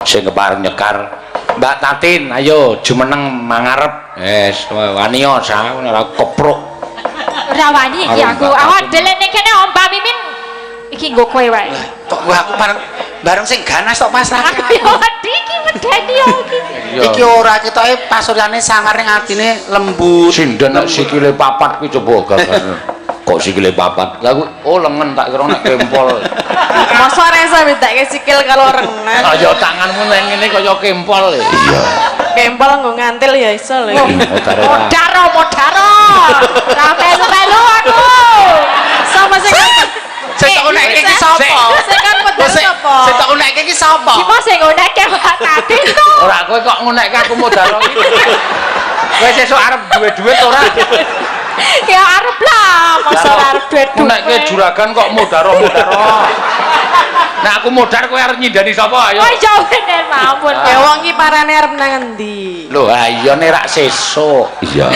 Sing kepareng nyekar Mbak Tatin, ayo jumeneng mangarep. Wes wani sa ora kepruk. Ora wani iki aku. Awak delene kene Mbak Mimin iki nggo kowe wae. Kok gua aku bareng bareng sing ganas tok pasrahke Aku yo wedi iki medeni yo iki. Iki ora ketoke pasuryane sangar ning atine lembut. Sinden nek sikile papat kuwi coba gagal. Kok sikile papat? Lah oh lengen tak kira nek kempol. Masa ora iso bedake sikil karo rengan. Ayo tanganmu nek ngene kaya kempol. Iya. Kempol nggo ngantil ya iso lho. Modaro modaro. Ora melu-melu aku. Sapa sing Sing tok unekke iki sapa? Sing kan modar sapa? Sing tok unekke iki sapa? Iki sing unekke Mbak Tatin to. Ora kowe kok ngunekke aku modaro iki. Kowe sesuk arep duwe-duit ora? Ya arep lah, masa ora arep duwe-duwe. Ngunekke juragan kok modaro-modaro. Nah aku modar kowe arep nyindani sapa ayo. Oh iya bener mampun. Ya wong iki parane arep nang endi? Lho ha iya nek rak sesuk. Iya.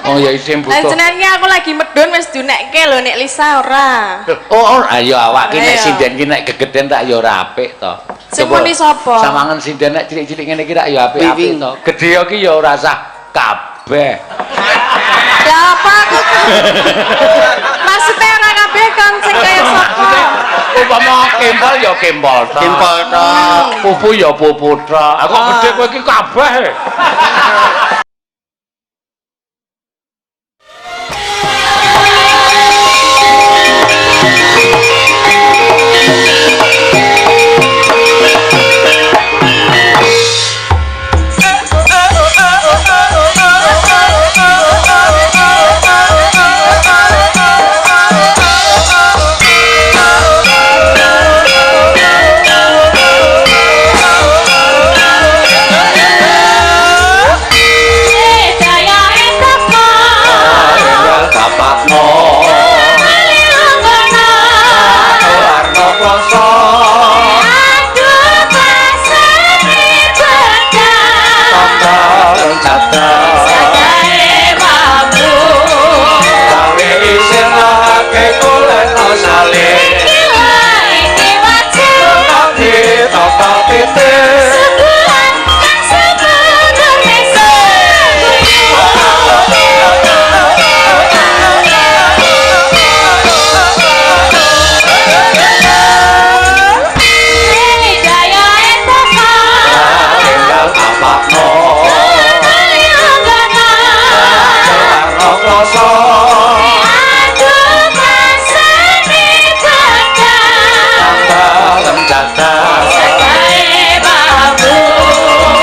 Oh ya isih Lah butuh. jenenge aku lagi medun wis diunekke lho nek Lisa ora. Oh, ayo awak ki nek Ayo. sinden ki nek gegeden tak ya ora apik to. Sing muni sapa? Sawangen sinden nek cilik-cilik ngene iki rak ya apik-apik Wiwing. to. Gedhe ki ya ora sah kabeh. Lah apa aku? Maksudnya ora kabeh kon sing kaya sapa? Umpama kempol ya kempol tok. Kempol tok. Pupu ya pupu tok. Aku kok gedhe kowe iki kabeh. Daya etapa. Tapatno. Warna klasa. Aduh pasane bedha. Catat. Sadae mampu. Gawe isin lake golek sale. Iki wae iki wajib. Tapi tata titik. Sebulan kang sebenerne Daya etapa. Tinggal tapatno. Warna klasa. Aduh pasane bedha. Dalem catat. Sadae mampu.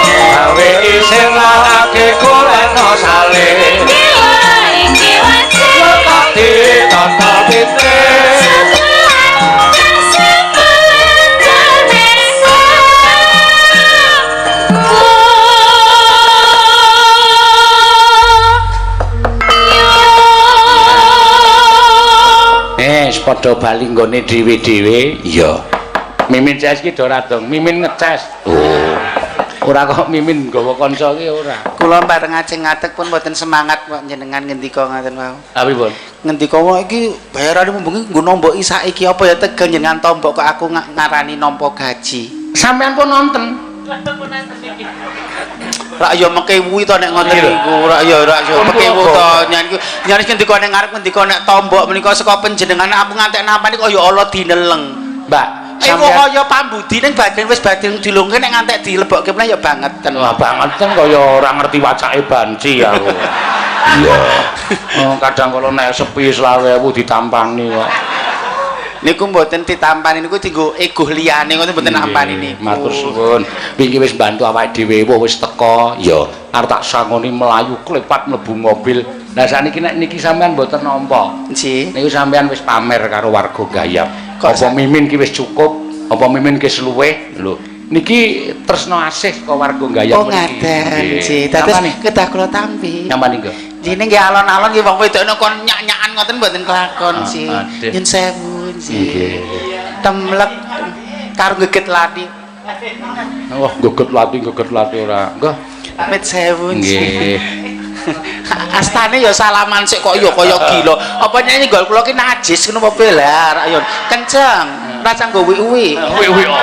Gawe isin lake golek sale. Iki wae iki wajib. Tapi tata titik. Sebulan kang sebenerne Padha bali nggone dhewe-dhewe. Iya. Mimin ces ki do ora dong. Mimin ngeces. Oh. Ora kok Mimin nggawa kanca ki ora. Kula bareng ajeng ngadeg pun mboten semangat kok jenengan ngendika ngoten wau. Tapi pun Ngendika wae iki bayarane mbengi nggo nomboki saiki apa ya tegel jenengan tombok kok aku ngarani nampa gaji. Sampean pun nonton. Rak ya mekewu to nek ngoten niku, rak ya mekewu to. Nyan iku nyan ngendika nek ngarep ngendika nek tombok menika saka panjenengan aku ngantek nampani kok ya Allah dineleng. Mbak, Iku kaya pambudi ning badan wis badhe dilungke nek ngantek dilebokke meneh ya bangeten. Wah bangeten kaya ora ngerti wacake banci aku. Iya. Oh, kadang kalau nek sepi 20.000 ditampani kok. Niku mboten ditampani niku dienggo ego liyane ngoten mboten nampani niku. Matur suwun. Wingi wis bantu awake dhewe wis teko. Ya, arep tak sangoni mlayu klepat mlebu mobil. Lah saniki nek niki sampean mboten nampa. Nggih. Niku sampean wis pamer karo warga Gayap. Kok Apa Mimin ki wis cukup? Apa Mimin ki luweh? Lho, niki tresno asih saka warga Gayap. Oh ngaten, nggih. Dados kedah kula tampi. Nyampani nggih. Dene nggih alon-alon nggih wong wedokne kon nyak-nyakan ngoten mboten kelakon sih. Aduh. Nyun sewu nggih. Nggih. Temlek karo geget lati. Wah, geget lati ora. Nggih. Amit sewu nggih. Nggih. Astane ya salaman sik kok ya kaya gila. Apa nyanyi gol kula ki najis ngono apa piye lah, ayo kenceng. Ora canggo wi-wi. Wi-wi apa?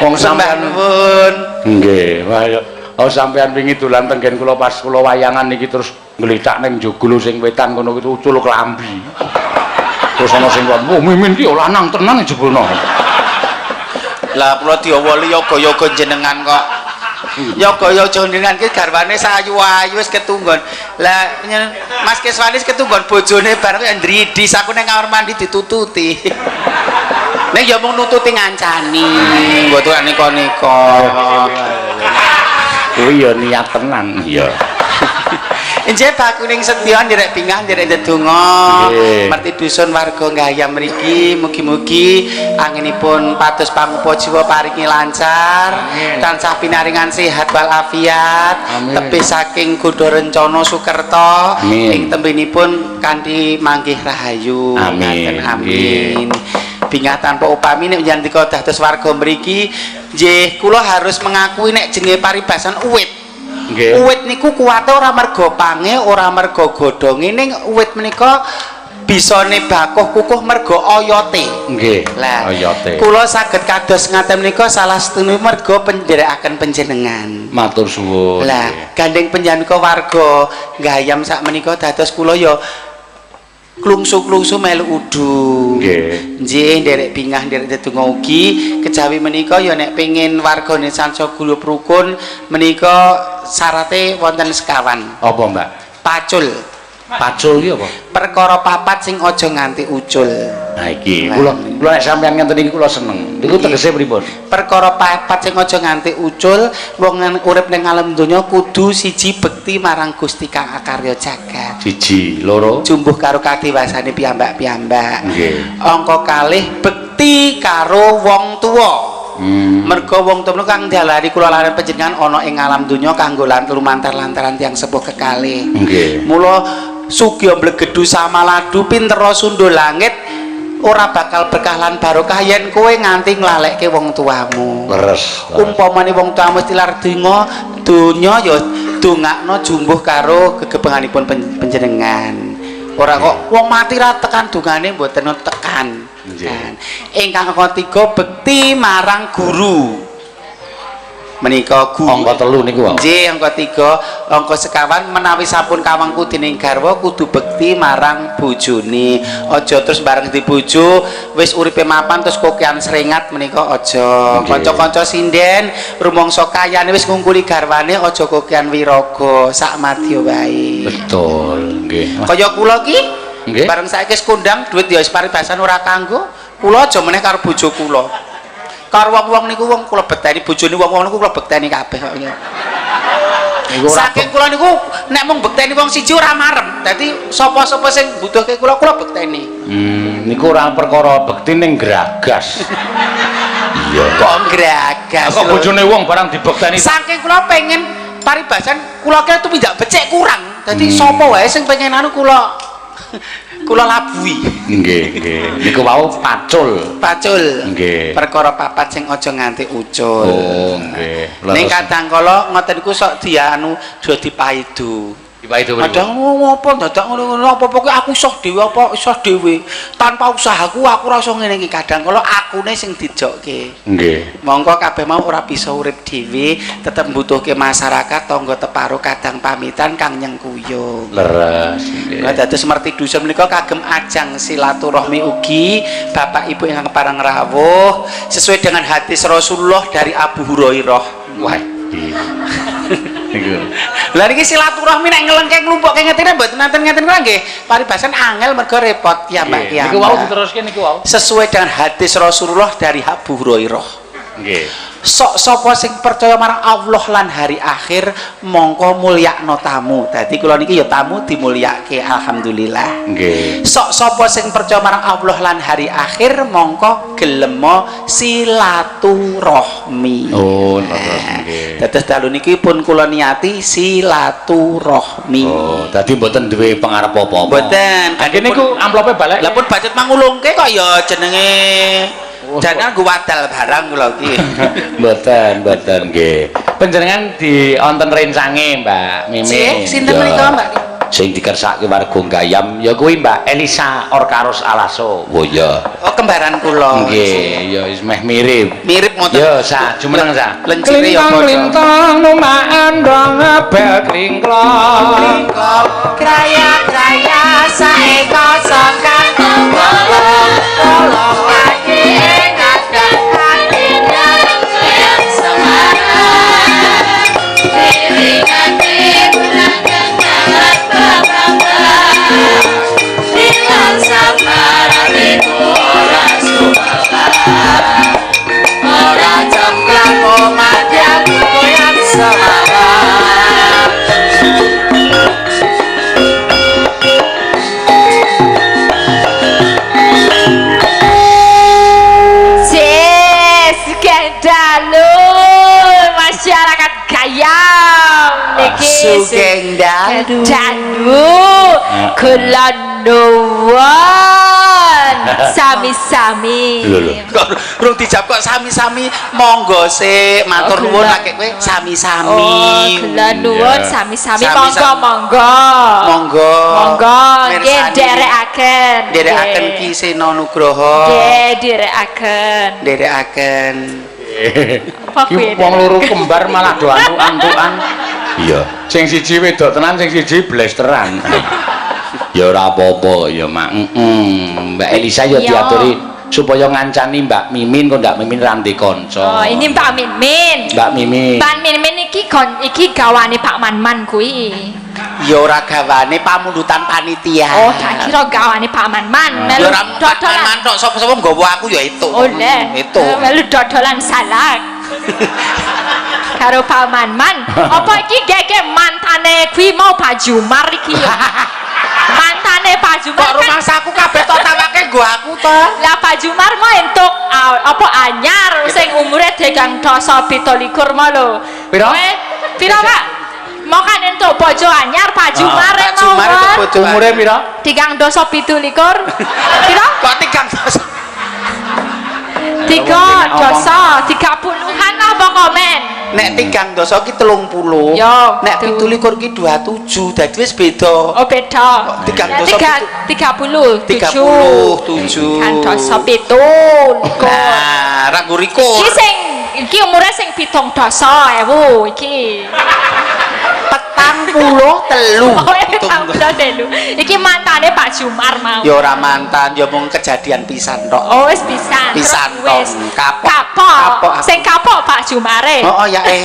Wong sampean nuwun. Nggih, wah ya. Oh, sampean wingi dolan tenggen kula pas kula wayangan niki terus nglithak ning joglo sing wetan kono kuwi ucul klambi. Terus ana sing ngomong, "Oh, Mimin ki ya lanang tenan jebulno." Lah kula diawali yoga-yoga jenengan kok. Yoga-yoga jenengan ki garwane sayu-ayu wis ketunggon. Lah Mas Keswani wis ketunggon bojone bareng kaya ndridis, aku ning kamar mandi ditututi. Nek ya mung nututi ngancani, mboten nika-nika. Kuwi ya niat tenan. Iya. Injih bakuning setya nderek bingah nderek ndedonga. Merti dusun warga Gayam mriki mugi-mugi anginipun pados pangupa jiwa paringi lancar, tansah pinaringan sehat walafiat, tebih saking godha rencana sukerta ing tembinipun kanthi manggih rahayu. Amin. Ngaten, amin. Bingah tanpa upami nek ngendika dados warga mriki nggih kula harus mengakui nek jenenge paribasan uwit. Uwit niku kuwate ora merga pange, ora merga godhonge, ning uwit menika bisane bakuh kukuh merga oyote. Lah, Oyote. kula saged kados ngaten menika salah setunggal merga pendherekaken panjenengan. Matur suwun. Lah, gandeng panjenengan warga Gayam sak menika dados kula ya klungsu-klungsu melu udu. Nggih, nderek bingah nderek dedonga ugi kejawi menika ya nek pengin wargane sansaya guyub rukun menika syarate wonten sekawan. Apa, Mbak? Pacul. Pacul ki apa? Perkara papat sing aja nganti ucul. Nah iki, kula kula nek sampean ngenten iki kula seneng. Niku tegese pripun? Perkara papat sing aja nganti ucul, wong urip ning alam donya kudu siji bekti marang Gusti kang akarya jagat. Siji, loro. Jumbuh karo kadiwasane piyambak-piyambak. Angka kalih bekti karo wong tuwa. Merga wong tuwa kang dalari kula lan panjenengan ana ing alam donya kanggo lan lumantar lantaran tiyang sepuh kekalih. Mula sugih mblegedu samaladu pintera sundul langit ora bakal berkah lan barokah yen kowe nganti nglalekke wong tuamu. Leres. Umpamane wong tuamu wis tilar dinga donya ya dongakno jumbuh karo gegebenganipun panjenengan. Ora kok wong mati ra tekan dongane, mboten tekan. Nggih. Ingkang ketiga bekti marang guru. Menika guru. Angka telu niku wae. Nggih, angka 3, angka sekawan menawi sampun kawangku dening garwa kudu bekti marang bojone. Aja terus bareng di bojo wis uripe mapan terus kokean srengat menika aja. Kanca-kanca sinden rumangsa kayane wis ngungkuli garwane aja kokean wiraga, sak madya wae. Betul, nggih. Kaya kula ki bareng saiki wis kondang duit ya wis paribasan ora kanggo, kula aja meneh karo bojo kula. Karo wong-wong niku wong kula bekteni, bojone wong-wong niku kula bekteni kabeh kok. Niku ora Saking kula niku nek mung bekteni wong siji ora marem. Dadi sapa-sapa sing mbutuhke kula, kula bekteni. Niku ora perkara bekti ning gragas. Iya. Kok gragas? Kok bojone wong barang dibekteni. Saking kula pengen paribasan kula kira tumindak becik kurang. Dadi sapa wae sing pengen anu kula kula labuhi. Nggih, nggih. Niku wau pacul. Pacul. Nggih. Perkara papat sing aja nganti ucul. Oh, nggih. Ning kadang kala ngoten niku sok dianu do dipaidu. Dipaidu pripun? Kadang ngopo dadak ngono-ngono apa pokoke aku iso dhewe apa iso dhewe. Tanpa usahaku aku ora iso ngene iki. Kadang kala akune sing dijokke. Nggih. Mongko kabeh mau ora bisa urip dhewe, tetep mbutuhke masyarakat, tangga teparo kadang pamitan kang nyengkuyung. Leres, nggih. Lah dados merti dusun menika kagem ajang silaturahmi ugi Bapak Ibu ingkang pareng rawuh sesuai dengan hadis Rasulullah dari Abu Hurairah. Wah, iki. Niku. Lah niki silaturahmi nek ngelengke nglumpukke ngetine mboten nanten ngeten kula nggih. Paribasan angel mergo repot ya Mbak Nggih. Niku wau diteruske niku wau. Sesuai dengan hadis Rasulullah dari Abu Hurairah. Nggih. Sok sapa sing percaya marang Allah lan hari akhir mongko mulyakno tamu. Dadi kula niki ya tamu dimulyake, alhamdulillah. Nggih. Sok sapa sing percaya marang Allah lan hari akhir mongko gelemo silaturahmi. Oh, leres, nggih. Dados dalu niki pun kula niati silaturahmi. Oh, dadi mboten duwe pengarep apa-apa. Mboten. Ha kene niku amplope balik. Lah pun bacut mangulungke kok ya jenenge Oh. jane nggo wadal barang kula iki. Mboten, mboten nggih. Panjenengan di wonten rencange, Mbak Mimin. Sih, sinten Ya. menika, Mbak? Sing dikersake warga Gayam ya kuwi Mbak Elisa Orkaros Alaso. Oh iya. Oh, kembaran kula. Nggih, ya wis meh mirip. Mirip ngoten. Ya, sa, jumeneng sa. Lencire ya padha. Klintang numaan dong bel klingklong. Kraya-kraya saeka saka kala kala kaki ngadak Masyarakat Gayam niki Sugeng dalu. Dalu kula nuwun sami-sami. Lho lho. Kok rung dijawab kok sami-sami monggo sik matur Oh, nuwun kula. lagi kowe sami-sami. Oh, kula nuwun Iya. sami-sami Sami-sami. monggo monggo. Monggo. Monggo nggih Mirsani. nderekaken. Nderekaken Ki Seno Nugroho. Nggih nderekaken. Nderekaken. Apa Ki kuwi? wong loro kembar malah do antuk-antukan. Iya. Sing siji wedok tenan, sing siji blesteran. Ya ora apa-apa ya, Mak. Heeh. Mbak Elisa ya Iya. diaturi supaya ngancani Mbak Mimin kok Mbak Mimin ra ndek kanca. Oh, ini Mbak Mimin. Mbak Mimin. Mbak Mimin iki kon iki gawane Pak Man-Man kuwi. Ya ora gawane pamundutan panitia. Oh, tak kira gawane Pak Man-Man. Ya Melu ora dodolan. man tok sapa-sapa nggawa aku ya itu. Oleh. Itu. Melu dodolan salak. Karo Pak Man-Man. Apa iki gege mantane kuwi mau Pak Jumar iki ya? Mantane Pak Jumar Kok kan rumangsaku kabeh tok tawake nggo aku to? lah Pak Jumar mau entuk apa anyar sing umure degang dasa 27 mau lho. Piro? Kowe piro, Pak? Mau kan entuk bojo anyar Pak Jumar Pak mau. Jumar entuk bojo. Umure pira? Tigang dasa 27. Piro? Kok tigang dasa? Tiga dasa, 30-an lah pokokmen. Nek tigang dasa ki 30. Yo, Nek betul. 27 ki 27. Dadi wis beda. Oh beda. Tigang Ya, dasa 37. 37. Kan dasa 27. Nah, ragu rikur. Iki sing iki umure sing 700.000 iki. 43. Oh, 73. Iki mantane Pak Jumar mau. Ya ora mantan, ya mung kejadian pisan tok. Oh, wis pisan. Terus Pisan tok. wis. Kapok. Kapok. Kapok aku. Sing kapok Pak Jumare. Oh, oh ya eh.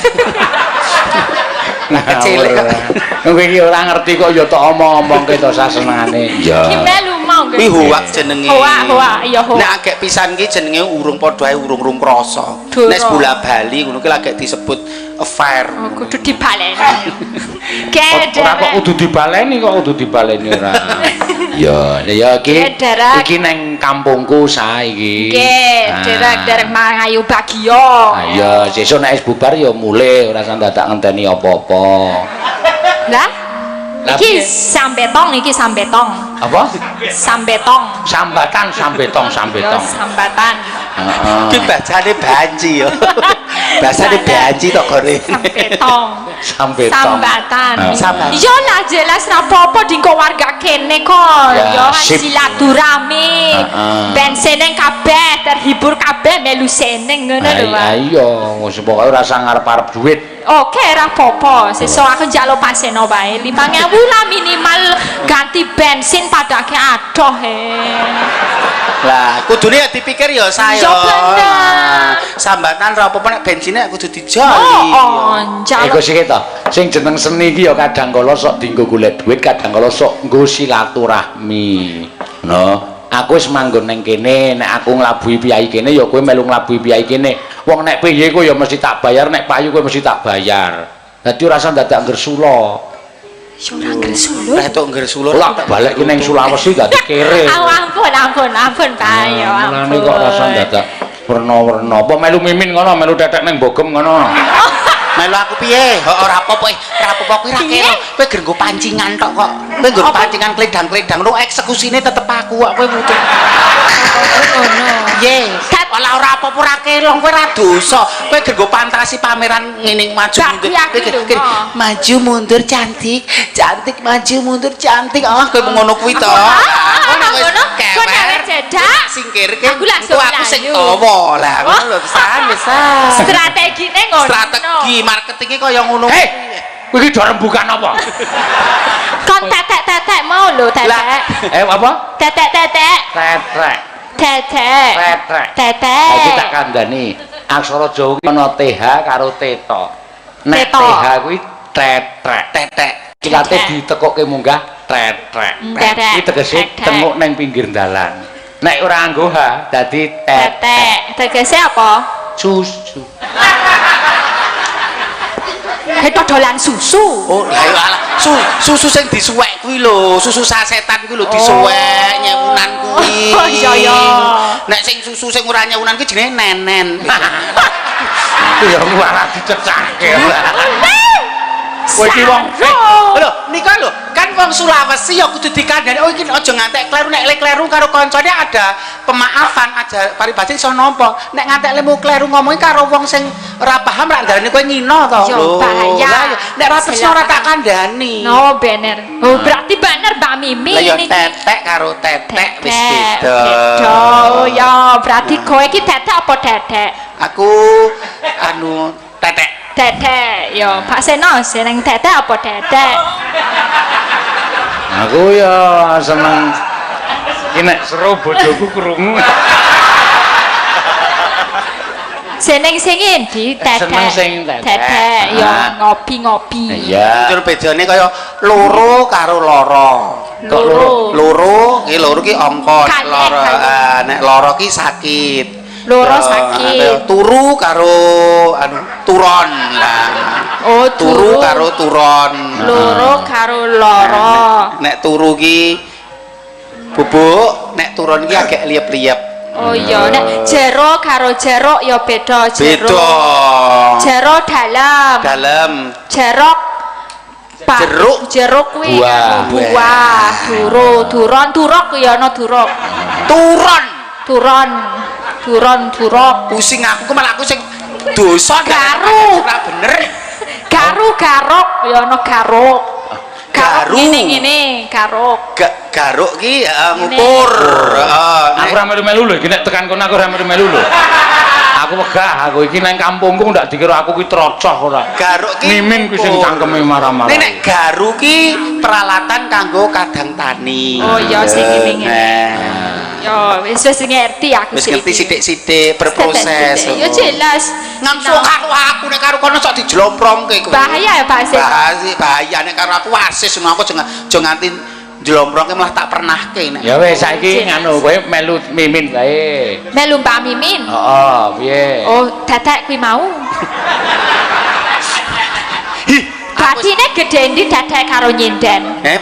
Nah, Kecilik kok. Kowe iki ora ngerti kok ya tok omong-omongke to sasenengane. Iya. Iki melu mau Kuwi hoak jenenge. Hoak, hoak, iya hoak. Nek agek pisan ki jenenge urung padha ae urung-urung krasa. Durung. Nek bola bali ngono ki lagek disebut affair. Oh, kudu dibaleni. Ge Ora kok kudu dibaleni kok kudu dibaleni ora. Ya, ya iki Derek. iki neng kampungku sa iki. Nggih, derek-derek mangayu bagio. Ah, iya, sesuk nek wis bubar ya mulih ora usah dadak ngenteni apa-apa. Lah, Lah, iki piye? sambetong, iki sambetong. Apa? Sambetong. Sambatan, sambetong, Yo sambetong. sambatan. Heeh. Ki bacane banci ya. Basane banci tok gore. Sambetong. Sambetong. Sambatan. Sambatan. Yo lah jelas ra apa-apa dingko warga kene kok. Ya, Yo kan sip. silaturahmi. Heeh. Ben seneng kabeh, terhibur kabeh melu seneng ngono lho, Pak. Ayo, wis pokoke ora usah ngarep-arep duit. Oke, ra apa-apa. Sesuk aku njaluk paseno wae. 5.000 lah minimal ganti bensin padake adoh he. Lah, kudune ya dipikir ya saya. Ya bener. Sambatan ra apa-apa nek bensine kudu dijoli. Oh, njaluk. Iku sih to. Sing jeneng seni iki ya kadang kala sok dienggo golek duit, kadang kala sok nggo silaturahmi. No, aku wis manggon ning kene, nek aku nglabuhi piyai kene ya kowe melu nglabuhi piyai kene. Wong nek piye kowe ya mesti tak bayar, nek payu kowe mesti tak bayar. Dadi ora usah dadak ngresula. Yo ora ngresula. Lah tok ngresula. Lah balik ki ning Sulawesi dadi kere. Ampun, ampun, ampun, Pak. Ya Mulane ampun. kok rasa dadak werna-werna. Apa melu mimin ngono, melu tetek ning bogem ngono. Melu aku piye? Heeh, ora apa-apa, ora apa-apa kuwi ra kira. Kowe ger nggo pancingan tok kok. Kowe nggo pancingan kledang-kledang lu eksekusine tetep aku kok kowe butuh. Ngono. Piye? Kat Alah ora apa-apa ora kelong kowe ora dosa. Kowe nggo pantasi pameran ngene maju mundur. Maju mundur cantik, cantik maju mundur cantik. Ah kowe ngono kuwi to. Ngono kowe jedak. Singkirke. Aku sing tawa. Lah ngono lho pisan pisan. Strategine ngono. Strategi marketinge kaya ngono. Hei, kowe iki do rembukan apa? Kon tetek-tetek mau lho tetek. Apa? Tetek-tetek. Tetek. Tetek. Tetek. Tetek. Iki tak kandhani. Aksara Jawa ki ana TH karo T to. Nek TH kuwi tetek. Tetek. Kilate ditekokke munggah tetek. Iki tegese tenguk nang pinggir dalan. Nek ora nganggo H dadi tetek. Tegese apa? Susu. Dodolan susu. Oh, lha yo alah, susu sing disuwek kuwi lho, susu sasetan kuwi lho disuwek nyewunan kuwi. Oh iya ya. Nek sing susu sing ora nyewunan kuwi jenenge nenen. Ya malah dicecake. Kowe iki wong lho, nika lho, kan wong Sulawesi ya kudu dikandhani. Oh iki aja ngantek kleru, nek kleru karo kancane ada pemaafan aja paribase iso nampa. Nek ngantek lemu kleru ngomongi karo wong sing ora paham rak ndarani kowe ngina to. Lho, bahaya. Nek ora tresno ora tak kandhani. No, bener. Oh, berarti bener Mbak Mimi. Lah ya tetek karo tetek wis beda. Beda. Oh ya, berarti kowe iki tetek apa dedek? Aku anu tetek. Dedek, yo Pak Seno seneng tetek apa dedek? Aku ya seneng iki nek seru bojoku krungu. Seneng sing endi tetek? Seneng sing tetek. Tetek, yo ngopi-ngopi. Iya. Jujur bedane kaya loro karo loro. Kok loro? Loro, ki loro ki angka, nek loro, nek loro ki sakit. Loro sakit. Turu karo anu turon lah. Oh, turu karo turon. Loro karo loro. Nek turu ki bubuk, nek turon ki agak liep-liep. Oh iya, nek jero karo jeruk ya beda jero. Beda. Jero dalam. Dalam. Jerok jeruk, jeruk kuwi buah, duro, duron, turok ya ana durok. Turon. Turon. Turon turok. Pusing aku malah aku sing dosa garu. Ora bener. Garu garok ya ana garuk. Garu ngene-ngene, garuk. Garuk ki ngukur. Heeh. Aku ora melu-melu lho iki nek tekan kono aku ora melu-melu lho. Aku wegah aku iki nang kampungku ndak dikira aku ki trocoh ora. Garuk ki mimin kuwi sing cangkeme marah-marah. Nek garu ki peralatan kanggo kadang tani. Oh iya sing ngene-ngene. Yo wis wis ngerti aku wis ngerti sithik-sithik berproses. Ya jelas. Ngamsu karo aku nek karo kono sok dijlomprongke kowe. Bahaya ya Pak Seno. Bahaya nek karo aku wasis ngono aku aja nganti njlomprongke malah tak pernahke nek. Ya wis saiki nganu kowe melu Mimin wae. Melu Mbak Mimin? Heeh, piye? Oh, dadak kuwi mau. Batine gedhe endi dadak karo nyinden? Heh.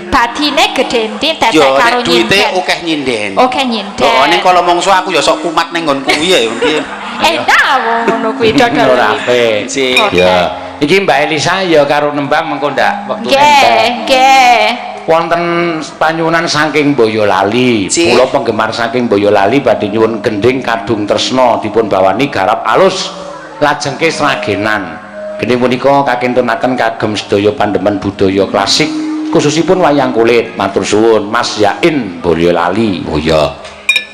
Batine gedhe endi dadak karo nyinden? Yo nek duwite akeh nyinden. Akeh nyinden. Oh ning kala mongso aku ya sok kumat ning nggon kuwi ya piye. Enak wong ngono kuwi dodol. Ora apik. Ya. Iki Mbak Elisa ya karo nembang mengko ndak wektune. Nggih, nggih. Wonten panyuwunan saking Boyolali. Kula penggemar saking Boyolali badhe nyuwun gendhing Kadung Tresna dipun bawani garap alus lajengke Sragenan. Gendhing punika kakintenaken kagem sedaya pandemen budaya klasik khususipun wayang kulit. Matur suwun Mas Yain Boyolali. Oh iya.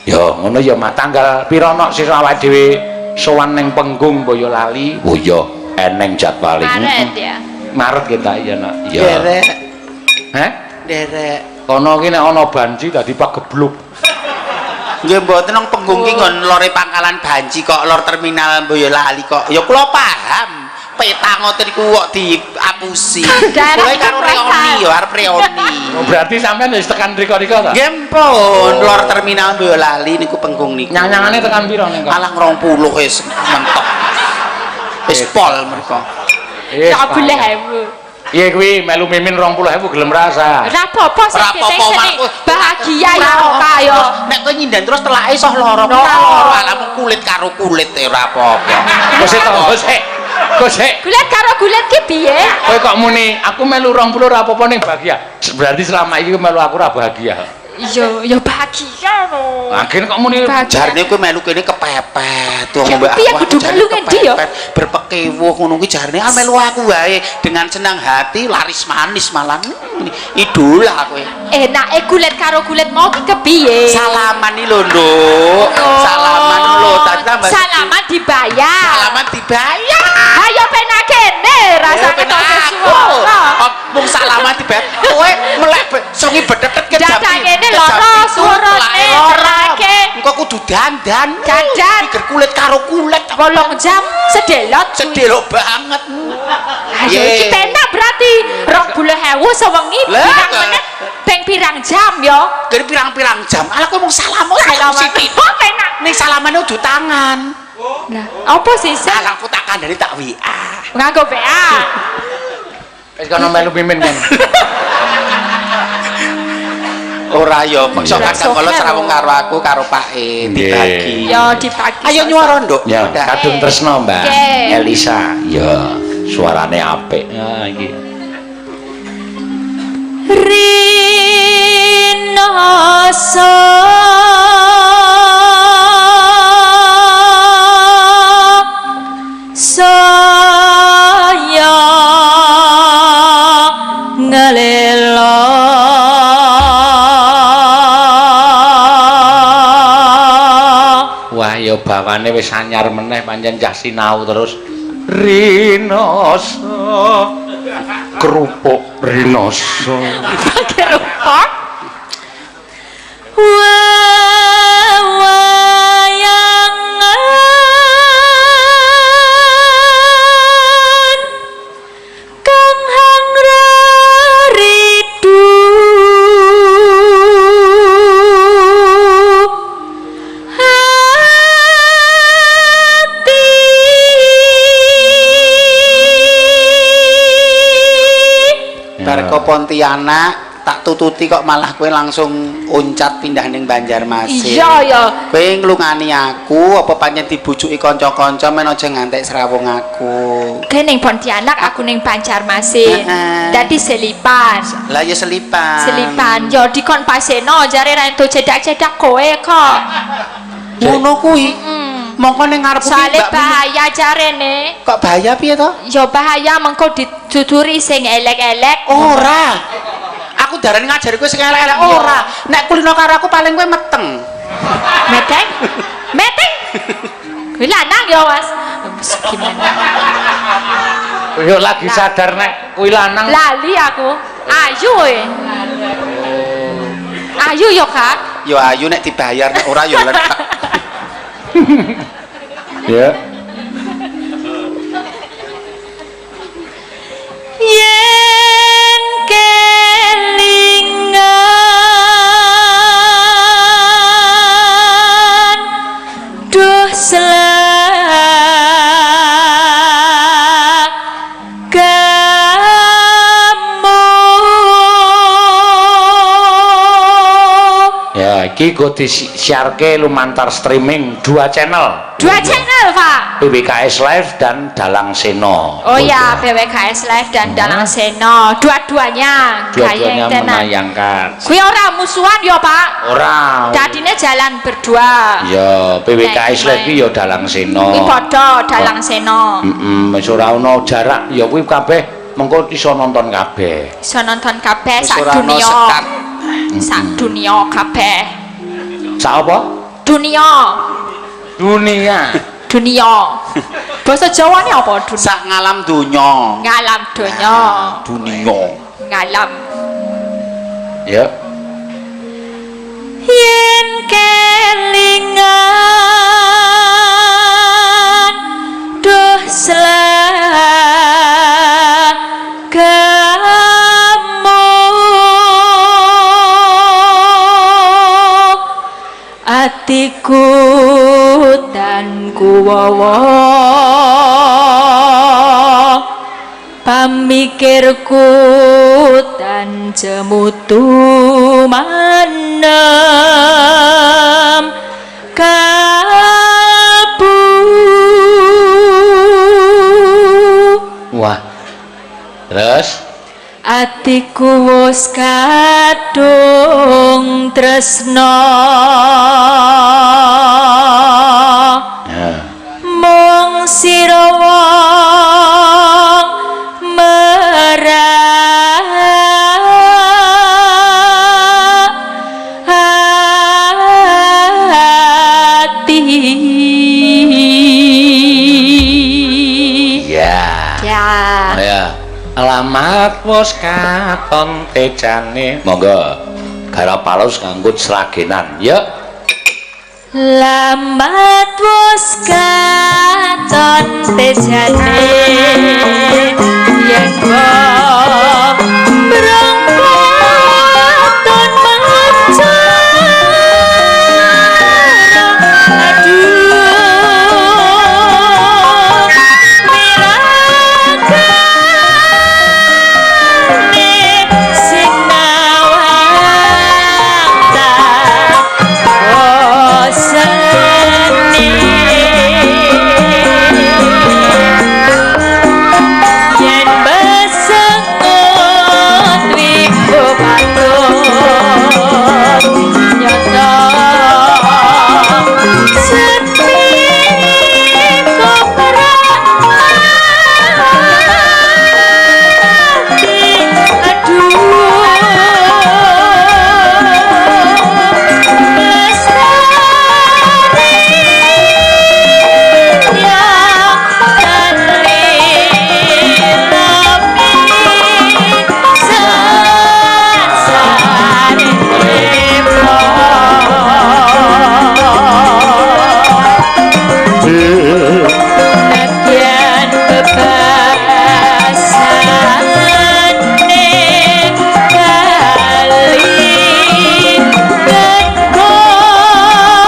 Ya ngono ya Mas, tanggal pira nok sesuk awake dhewe sowan ning penggung Boyolali? Oh iya, eneng jadwale. Maret ya. Maret kita iya nak. Iya. Derek. Heh? Derek. Kono ki nek ana banci dadi pagebluk. Nggih mboten nang penggung ki nggon lore pangkalan banci kok, lor terminal Boyolali kok. Ya kula paham. Peta ngoten niku kok diapusi. Kowe karo reoni ya arep reoni. Oh, berarti sampean wis tekan rika-rika ta? Nggih pun, lor terminal Boyolali niku penggung niku. Nyang-nyangane tekan pira ning kono? Alah 20 wis mentok. Wis pol mereka. Ya 20.000. Iya kuwi melu Mimin 20.000 gelem rasa. Ora apa-apa sing bahagia ya ora ya. Nek kowe nyindan terus telake iso lara. Lara alamu kulit karo kulit ora apa-apa. Wis to, wis. Kok gulet karo gulet ki piye? Kowe kok muni aku melu 20 ora apa-apa ning bahagia. Berarti selama iki melu aku ora bahagia. Iya, ya bahagia no. Akhirnya kok muni jarne kowe melu kene kepepet. Wong Ya, mbak piye aku kudu jarne melu ngendi ya? kepepet, berpekewuh ngono kuwi jarne ah melu aku wae dengan senang hati laris manis malah. Idola kowe. Enake kulit karo kulit mau ki kepiye? Salaman iki lho, Nduk. Oh. Salaman lho, tadi tambah Salaman dibayar. Salaman dibayar. Ayo penak kene rasane penak tok aku. suara. Oh, mung salaman dibayar. Kowe melek songi bedetet ke jam. Dadak ngene lara suarane terake. Engko kudu dandan. Dandan. Pikir kulit karo kulit. 8 jam sedelot. Sedelok banget. Ayo iki penak berarti 20.000 sewengi Lah, pirang kok. menit ping pirang jam yo. Kene pirang-pirang jam. Alah kowe mung salam ora Salaman. sithik. Oh penak. Ning salamane udu tangan. Lah, apa sih Sih? Alah aku tak kandhani tak WA. Nganggo WA. Wis kono melu mimin kan. Ora ya, kok sok Iya. kadang kala srawung karo aku karo Pake dibagi. Yo dibagi. Ayo nyuara, Nduk. Ya, Udah. kadung tresno, Mbak. Oke. Elisa. Ya, suarane apik. Ya iki. Rino saya ngelelo Wah, ya bawane wis anyar meneh pancen cah sinau terus. Rinoso. Kerupuk rinoso. Kerupuk. Wawayangan kang hangraridu hati. Bar ke Pontianak tak tututi kok malah kowe langsung uncat pindah ning Banjarmasin. Iya ya. Kowe nglungani aku apa pancen dibujuki kanca-kanca men aja ngantek srawung aku. Kowe ning Pontianak, aku ning Banjarmasin. Heeh. Dadi selipan. Lah ya selipan. Selipan. Yo dikon paseno jare ra entuk cedak-cedak kowe kok. Ngono kuwi. Mongko ning ngarepku ki Soale Mbak Mimin. bahaya jarene. Kok bahaya piye to? Yo bahaya mengko dituturi sing elek-elek. Ora. Aku darani ngajari kowe sing elek-elek ora. Nek kulino karo aku paling kowe meteng. Meteng? Meteng? Kuwi lanang yo, Mas. Gimana? Yo lagi sadar nek kuwi lanang. Lali aku. Ayu e. Ayu yo, Kak. Yo ayu nek dibayar nek ora yo letak. Ya. Yen kelingan duh selagamu. Ya, iki go disiarke lumantar streaming 2 channel. 2 channel, Pak. PWKS Live dan Dalang Seno. Oh ya, PWKS Live dan Dalang Seno, dua-duanya. Dua-duanya Gayeng tenan. menayangkan. Kuwi ora musuhan ya, Pak. Ora. Dadine jalan berdua. Ya, PWKS Live ki ya Dalang Seno. Kuwi padha Dalang Seno. Heeh, wis ora ono jarak ya kuwi kabeh mengko iso nonton kabeh. Iso nonton kabeh Wis sak ora ono dunia. sekat. Sak dunia kabeh. Sak apa? Dunia. Dunia. Dunia. Basa Jawane apa dunia? Sak ngalam donya. Ngalam donya. Dunia. Ngalam. Ya. Yen kelingan duh selagamu atiku tan kuwawa pamikirku tan cemutu manem kalbu. Wah. Terus Atiku wis kadung tresna. Ya. Mung sira wong merati. Ya. Ya. Ya. Alamat wis katon tejane. Monggo. Garap alus nganggo sragenan. Ya. Lamat wis katon tejane yen wong brongkoton mancara. Aduh mirakane sing nawang tak boseni. Yen besengut wiku patut nyata sepi koprak ati. Aduh lestari yang terlilami Nadyan bebasane kali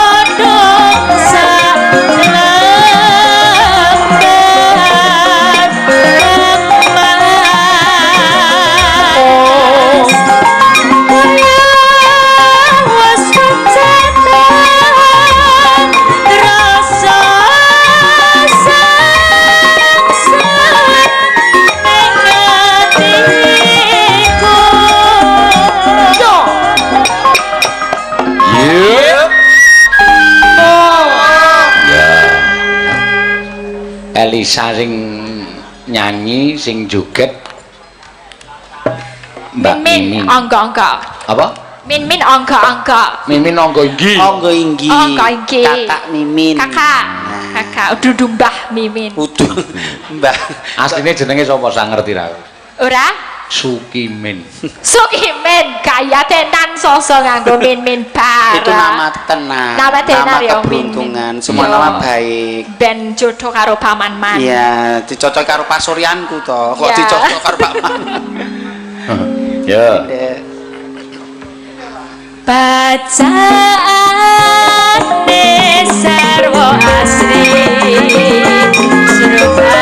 kegodhong salambat emas. Wis kecetan rasa sangsara ing atiku. Ya. Ya. Elisa sing nyanyi, sing joget Mbak Min Mimin. angka-angka. Apa? Min min angka-angka. Mimin angga inggi. Angga inggi. Angga inggi. Kakak Mimin. Kakak. Kakak dudu Mbah Mimin. Udu Mbah. Asline jenenge sapa sang ngerti ra? Ora? Sukimin. Sukimin kaya tenan sosok nganggo min-min bara. Itu nama tenan. Nama tenar Nama ya, keberuntungan. Semua Iya. nama baik. Ben jodoh karo paman man. Iya, dicocok karo pasuryanku to. Kok Iya. dicocok karo Pak Man. Ya. Bacaane sarwa asri srupa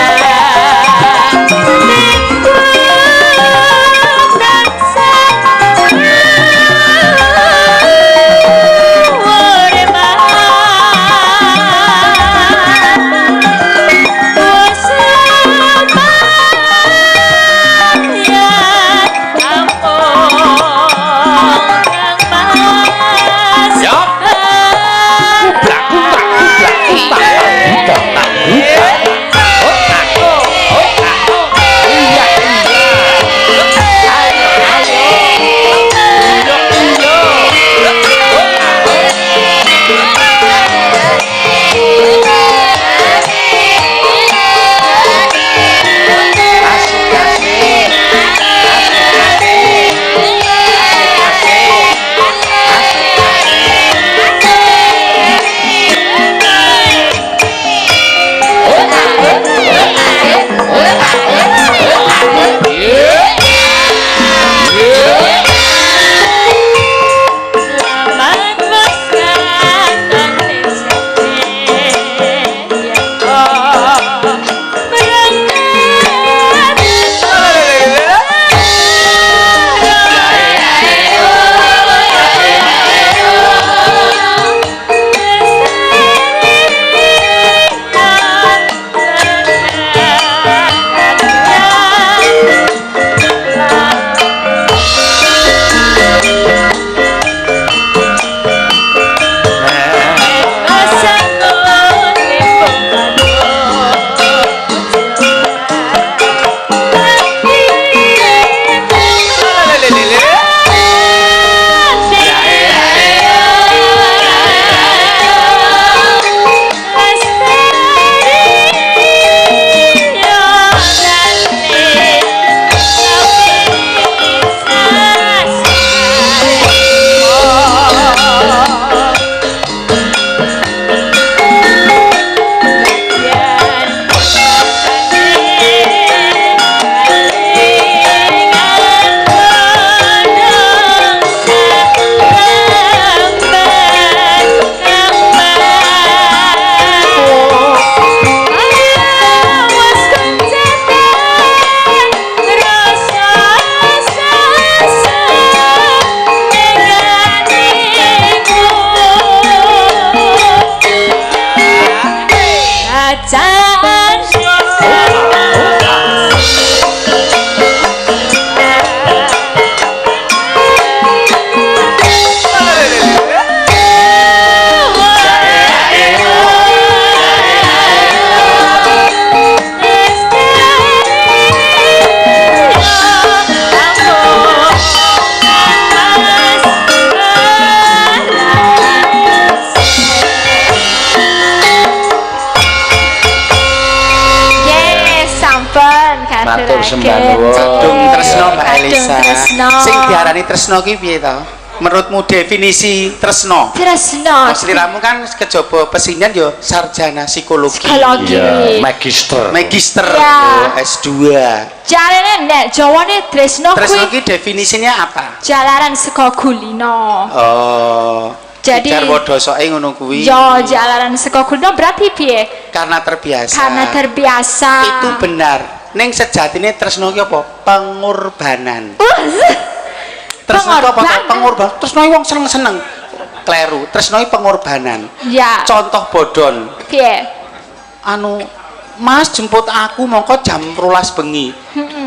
Ya. Kublak kutak kublak kutak kutak. Matur sembah nuwun. Kadung tresno Mbak Kadung Elisa. tresno. Sing diarani tresno ki piye to? Menurutmu definisi tresno? Tresno. Sliramu kan kejaba pesinian yo sarjana psikologi. Psikologi. Iya, magister. Magister Ya. yo, S2. Jarene nek Jawane tresno Tresno kuwi ki definisinya apa? jalaran saka kulino. Oh. Jadi- jarwo dosoke ngono kuwi. Yo jalaran saka kulino berarti piye? Karena terbiasa. Karena terbiasa. Itu benar. Ning sejatine tresno ki apa? Pengorbanan. Tresno ki apa? Pengorbanan. Pengorbanan. Tresno ki wong seneng-seneng. Kleru. Tresno ki pengorbanan. Ya. Contoh bodon. Piye? Anu Mas jemput aku mongko jam 12 bengi.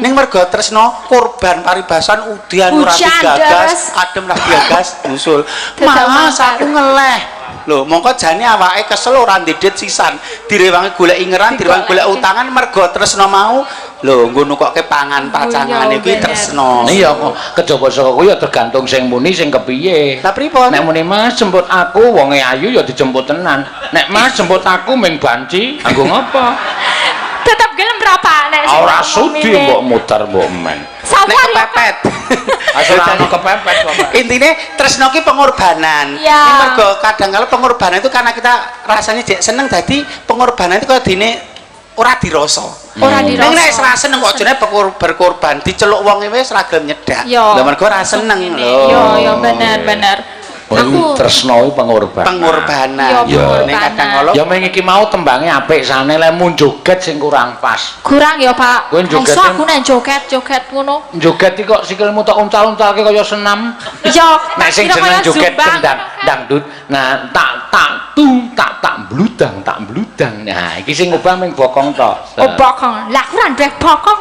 Ning mergo tresno korban paribasan udan ora digagas, adem ora digagas nyusul. Mas aku ngeleh. Lho, mongko jane awake kesel ora ndedit sisan. Direwangi golek ingeran, direwangi golek utangan mergo tresno mau. Lho, nggo nukokke pangan pacangane kuwi tresno. Iya kok kejaba saka kuwi ya tergantung sing muni sing kepiye. Lah pripun? Nek muni Mas jemput aku wonge ayu ya dijemput tenan. Nek Mas jemput aku ming banci, anggo ngopo? Tetep gelem ra Pak nek sing Ora sudi mbok mutar mbok men. Nek kepepet. Asal ana kepepet kok. Intine tresno ki pengorbanan. Ya. Ning mergo kadang kala pengorbanan itu karena kita rasanya jek seneng dadi pengorbanan itu kaya dene ora dirasa. Ora dirasa. Ning nek wis ra seneng kok jane berkorban diceluk wonge wis ora gelem nyedak. Lha mergo ora seneng lho. Yo yo bener bener. Aku tresno kuwi pengorbanan. Pengorbanan. Yo ning kadang kala ya meng iki mau tembange apik sane lemu joget sing kurang pas. Kurang ya Pak. Kowe joget. Iso aku nek joget-joget ngono. Joget iki kok sikilmu tok uncal-uncalke kaya senam. Yo nek sing jeneng joget gendang dangdut. Nah tak tak tung tak tak bludang tak bludang. Nah iki sing ngobah ming bokong tok. Oh bokong. Lah aku ora duwe bokong.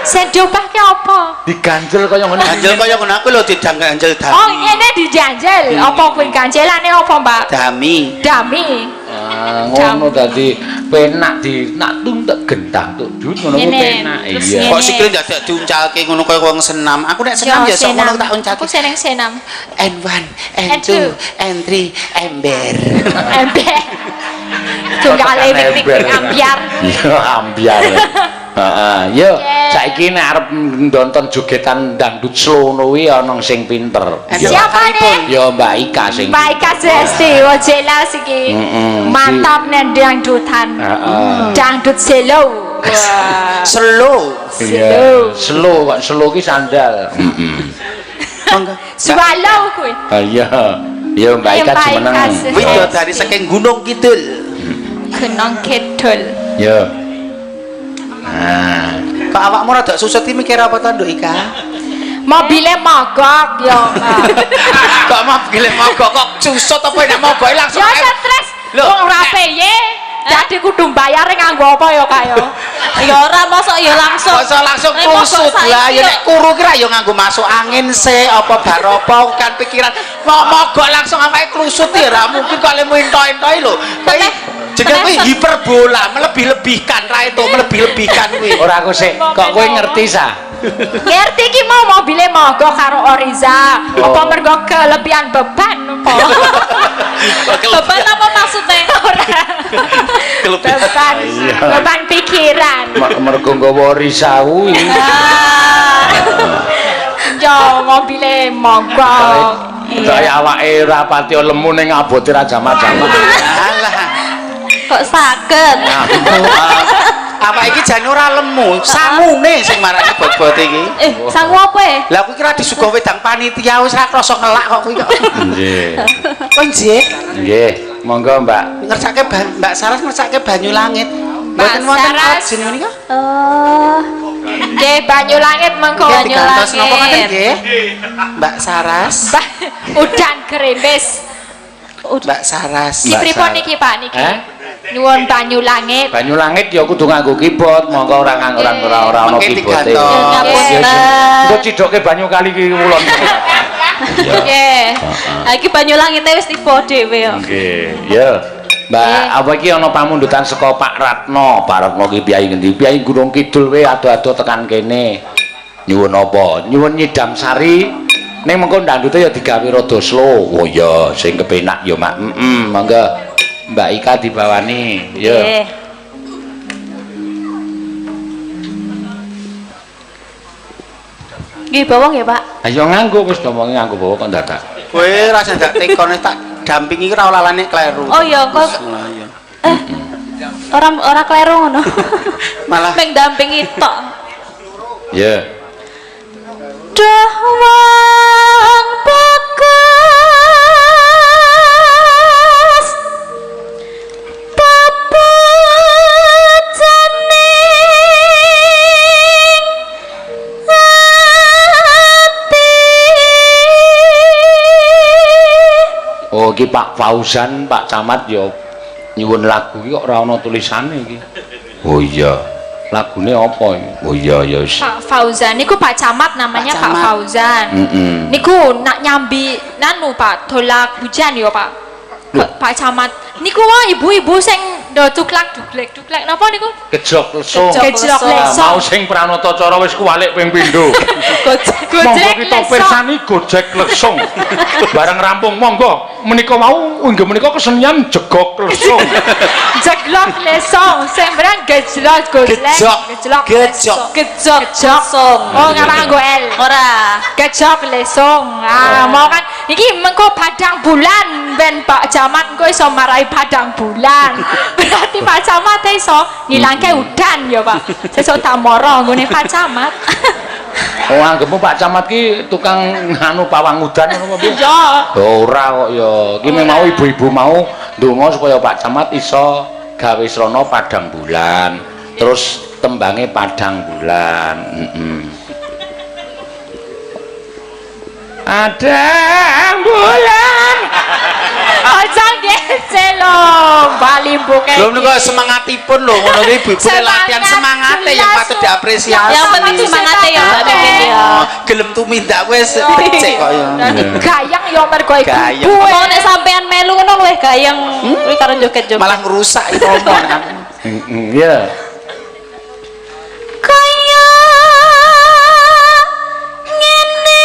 Sing diobahke apa? Diganjel kaya ngono. Ganjel kaya ngono aku lho diganjel dami. Oh, ngene diganjel. Apa kuwi ganjelane apa, Mbak? Dami. Dami. Ah, ngono dadi penak di nak tung tek gendang tuk dut ngono kuwi penak. Iya. Kok sikile dadak diuncalke ngono kaya wong senam. Aku nek senam ya sok ngono tak uncalke. Aku seneng senam. N1, N2, N3, ember. Ember. Tunggale wik-wik ambyar. Iya, ambyar. Heeh, yo saiki nek arep nonton jogetan dangdut slow ngono kuwi ana sing pinter. Siapa nih? Ya Mbak Ika sing. Mbak Ika Sesti, wah jelas iki. Mantap nek dangdutan. Heeh. Dangdut slow. Slow. Iya, slow kok slow ki sandal. Heeh. Monggo. Swallow kuwi. Ha iya. Ya Mbak Ika jumeneng. Widodari saking Gunung Kidul. Gunung Kidul. Ya. Nah, kok awakmu rada susut iki mikir apa to, Nduk Ika? Mobile mogok ya, Mbak. Kok mobile mogok kok susut apa nek mogoke langsung ya stres. Wong ora piye. Dadi kudu mbayare nganggo apa ya, Kak ya? Ya ora mosok ya langsung. Mosok langsung kusut lah ya nek kuru ki ra ya nganggo masuk angin sik apa bar apa kan pikiran. Kok mogok langsung awake klusut ya ora mungkin kok lemu entok-entoki lho. Kuwi jenenge kuwi hiperbola, melebih-lebihkan ra itu melebih-lebihkan kuwi. Ora aku sik, kok kowe ngerti sa? Ngerti ki mau mobile mogok karo Oriza. Apa mergo kelebihan beban apa? Beban apa maksudnya? Ora. Beban, beban pikiran. Mergo nggawa Oriza kuwi. Yo mobile mogok. Kaya awake ora pati lemu ning abote ra jamak-jamak. Alah. Kok saged? Awake iki jane ora lemu, sangune sing marani bot-bot iki. Sangu apa e? Lah kuwi kira disuguh wedang panitia wis ora krasa ngelak kok kuwi kok. Nggih. Oh nggih. Nggih, monggo Mbak. Ngersake Mbak Saras ngersake banyu langit. Mboten wonten jenenge menika? Oh. Nggih, banyu langit mengko. Banyu langit. Napa ngoten nggih? Mbak Saras. Udan gerimis. Mbak Saras. Iki pripun niki Pak niki? Nyuwun banyu langit. Banyu langit ya kudu nganggo keyboard, mongko ora nganggo ora ana keyboard. Engko cidoke banyu kali iki ulon. Nggih. Ha iki banyu langite wis tiba dhewe kok. Nggih, ya. Mbak, apa iki ana pamundutan saka Pak Ratno? Pak Ratno ki piyayi ngendi? Piyayi Gunung Kidul we ado-ado tekan kene. Nyuwun apa? Nyuwun nyidam sari. Ning mengko ndandute ya digawe rada slow. Oh iya, sing kepenak ya, Mak. Heeh, monggo. Mbak Ika dibawani. Ya. Nggih. Nggih bawa nggih, Pak. Ayo nganggo wis ngomongi nganggo bawa kok dadak. Kowe rasa ndak tekon tak dampingi ora lalane kleru. Oh iya, kok Lah iya. Ora ora kleru ngono. Malah meng dampingi tok. Ya. Duh wong bagus papacaning ati. Oh iki Pak Fauzan, Pak Camat ya nyuwun lagu iki kok ora ana tulisane iki. Oh iya. Lagune apa iki? Oh iya ya wis. Pak Fauzan niku Pak Camat namanya Pak Pak, Camat. Fauzan. Heeh. Niku nak nyambi nanu Pak dolak hujan ya Pak. Loh. Pak Camat niku wae ibu-ibu sing do duklak duglek duglek napa niku? Gejok lesung. Gejok Gejlok lesung. Ah, lesung. mau sing pranata cara wis kuwalik ping pindho. Monggo Gojek kita lesung. pirsani gojek lesung. Bareng rampung monggo menika mau inggih menika kesenian jegok lesung. Jeglok lesong, sing berang gejlok gojlek, Gejok. gejlok Gejok. lesong. Gejok Gejok. lesung. Oh, ora nganggo L. Ora. Gejok lesong. Ah, mau kan iki mengko padang bulan ben Pak Camat engko iso marai padang bulan. Berarti Pak Camat iso ngilangke udan ya, Pak. Sesuk tak moro nggone Pak Camat. Oh anggepmu Pak Camat ki tukang nganu pawang udan ngono apa piye? Iya. Ora kok ya. Iki mau ibu-ibu mau ndonga supaya Pak Camat iso gawe srana padang bulan. Terus tembange padang bulan. Heeh. Padang bulan. Aja ngece lho, Bali buke. Lho niku semangatipun lho ngono kuwi ibu-ibu latihan semangate yang patut diapresiasi. Yang penting semangate ya Mbak Mimin ya. Oh, gelem tumindak wis becik kok ya. Gayeng ya mergo ibu. Gayeng. Mau nek sampean melu ngono luwih gayeng kuwi karo joget-joget. Malah ngrusak itu omongan. Heeh, iya. Kaya ngene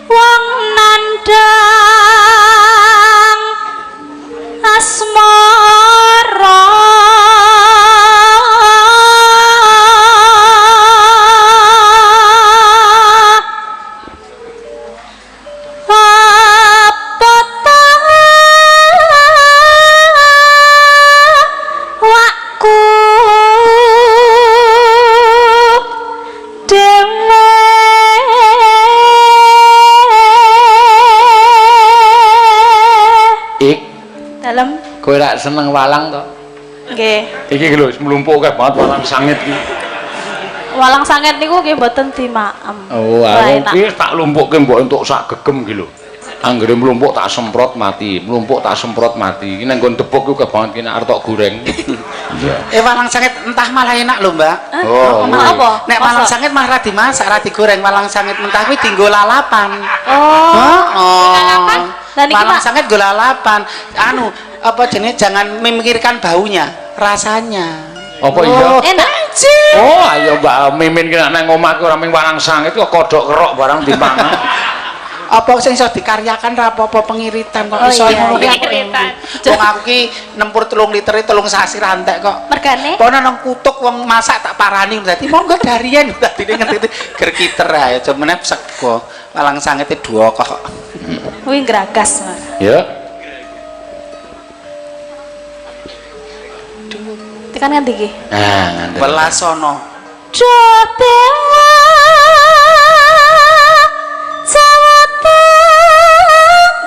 wong nandang asmara apa ta wakku dhewe. Ik, Dalem kowe rak seneng walang to? Nggih. Iki lho wis mlumpuk akeh banget walang sangit iki. Walang sanget niku nggih mboten dimaem. Oh, Wah, aku enak. iki tak lumpukke mbok entuk sak gegem iki lho. Anggere mlumpuk tak semprot mati, mlumpuk tak semprot mati. Iki nang nggon debok ku akeh banget ki nek arep tok goreng. Iya. Walang sangit entah malah enak lho, Mbak. Oh, Malah apa? Nek walang Masa? sangit malah ra dimasak, ra digoreng, walang sangit mentah kuwi dienggo lalapan. Oh. Heeh. Lalapan? Lah niki, Walang Pak. sangit nggo lalapan. Anu, apa jenenge jangan memikirkan baunya, rasanya. Apa iya? Enak. Oh, ayo Mbak Mimin ki nek nang omah ki ora mung walang sangit kok kodhok kerok barang dipangan. Apa sing iso dikaryakan ra apa-apa pengiritan kok Oh, iso iya, ngono ki aku. Pengiritan. Wong aku ki nempur 3 liter 3 sasi ra entek kok. Mergane? Pono nang kutuk wong masak tak parani dadi monggo darien dadi ngerti ger kiter ae aja meneh sego walang sangite dua kok. Kuwi ngragas. Mas. Ya. Tekan nganti iki. Nah, nganti. Welasono. Duh dewa Jawa Tengah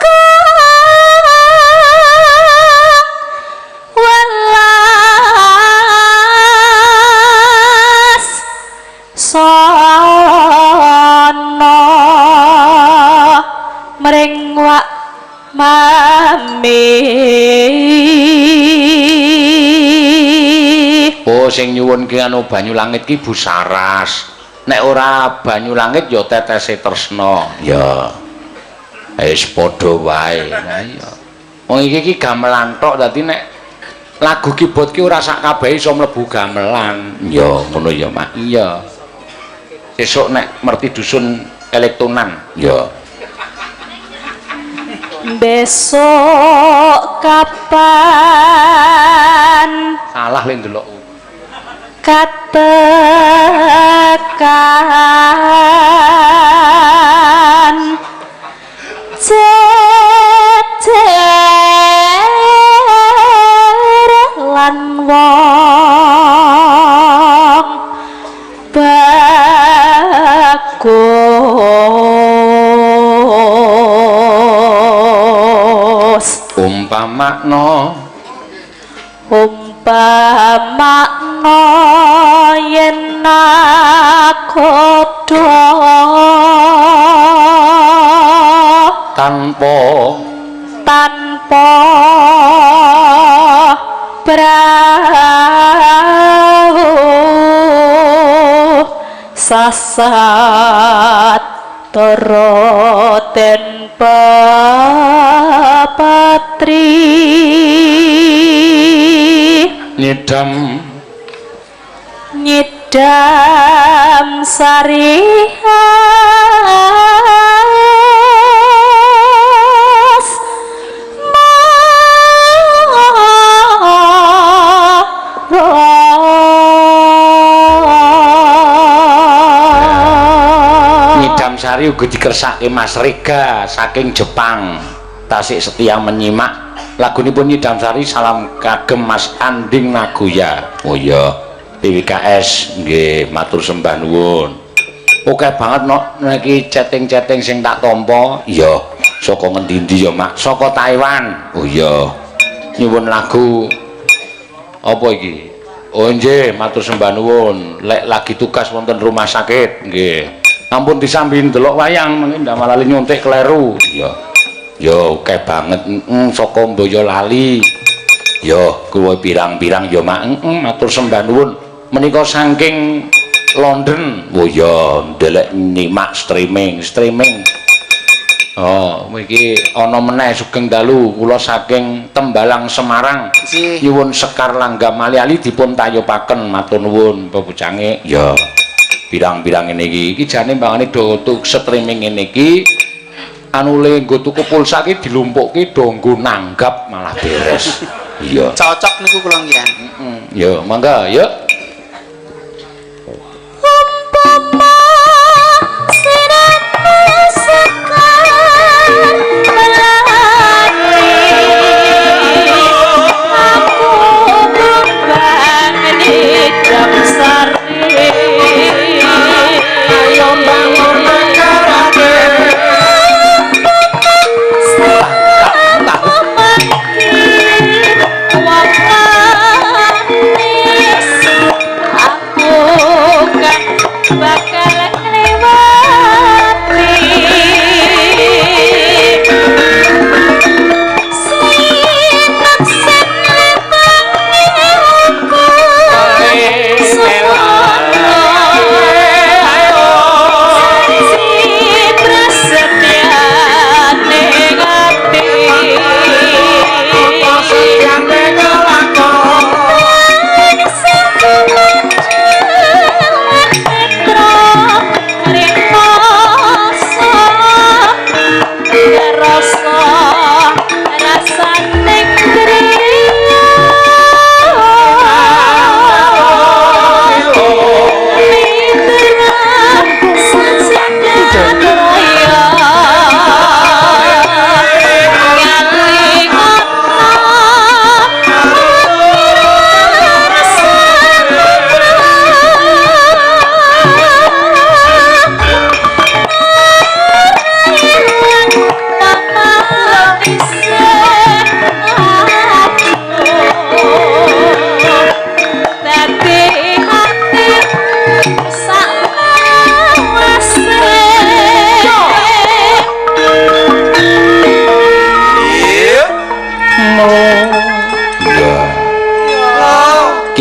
welas sono mring wak mami. Oh, sing nyuwun ki anu banyu langit ki Bu Saras. Nek ora banyu langit ya tetese tresna. Ya. Wis padha wae. Lah iya. Wong iki ki gamelan tok dadi nek lagu keyboard ki ora sak kabeh iso mlebu gamelan. Ya, ngono ya, Mak. Iya. Sesuk nek merti dusun elektonan. Ya. Besok kapan Salah le ndelok. kate Tekan jejer lan wong bagus. Umpamakno umpamakno yen nakoda tanpa tanpa prau sasat toroten papatri nyidam nyidam sari Nyidam sari uga dikersake Mas Rega saking Jepang. Tasik setia menyimak lagunipun Nyidam Sari. Salam kagem Mas Anding Nagoya. Oh iya, PWKS nggih, matur sembah nuwun. Oke banget nok niki chatting-chatting sing tak tampa. Iya, saka ngendi-endi ya, Mak? Saka Taiwan. Oh iya. Nyuwun lagu apa iki? Oh nggih, matur sembah nuwun. Lek lagi tugas wonten rumah sakit nggih. Ampun disambi ndelok wayang mengki ndak malah nyuntik kleru. Iya. Ya oke banget saka Boyolali. Ya kuwi pirang-pirang ya, Mak. Matur sembah nuwun. Menika saking London. Oh ya, ndelek nyimak streaming. Oh, iki ana meneh sugeng dalu kula saking Tembalang Semarang. Nyuwun Sekar Langgam Ali-ali dipun tayupaken, matur nuwun pebucange. Ya. Pirang-pirang ngene iki. Iki jane mbangane do streaming ngene iki anu le nggo tuku pulsa iki dilumpukke do nggo nanggap malah beres. Iya. Cocok niku kula ngian. Ya, mangga, yuk. Umpama sinane sekar melati aku tumbang nyidam sari. Ayo bangun makarate.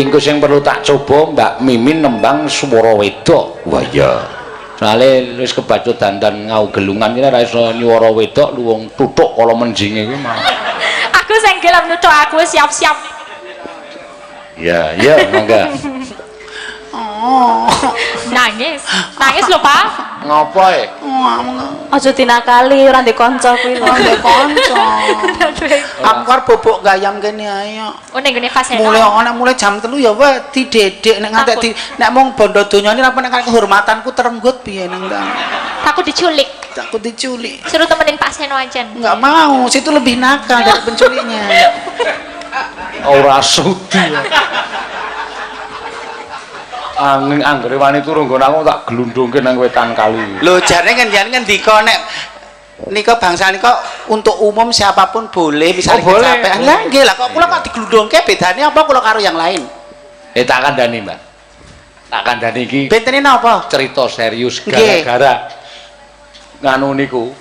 Kingko sing perlu tak coba Mbak Mimin nembang swara wedok. Wah iya. Soale wis kebacut dandan ngau gelungan iki ora iso nyuwara wedok luwung tutuk kala menjinge kuwi mah. Aku sing gelem nuthuk, aku siap-siap. Ya, ya mangga. Oh. Nangis. Nangis lho, Pak. Ngopo e? Aja dinakali ora ndek kanca kuwi lho. Ora ndek kanca. Aku arep bobok gayam kene ae kok. Oh ning gone Faseno. Mulai ana mulai jam 3 ya wedi dedek nek ngantek di nek mung bondo donyane apa nek kehormatanku terenggut piye nang Takut diculik. Takut diculik. Suruh temenin Pak Seno aja. Enggak mau, situ lebih nakal dari penculiknya. Ora sudi. Angin anggere wani turu nggon aku tak glundungke nang wetan kali. Lho jane ngendian ngendika nek nika bangsa nika untuk umum siapapun boleh misalnya Oh, boleh. kecapean. Lah nggih lah kok kula kok diglundungke bedane apa kula karo yang lain? Tak kandhani, Mbak. Tak kandhani iki Bentene napa? cerita serius gara-gara nganu niku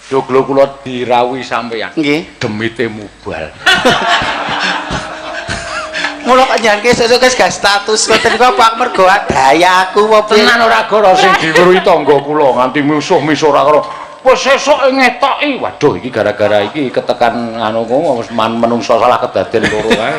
joglo kula dirawuhi sampeyan. Nggih. Demite mubal. Mula kok njanke sesuk wis gak status ngoten kok Pak mergo daya aku apa piye? Tenan ora goro sing diweruhi tangga kula nganti misuh-misuh ora karo. Wis sesuk ngetoki. Waduh iki gara-gara iki ketekan anu ku wis menungso salah kedaden loro kae.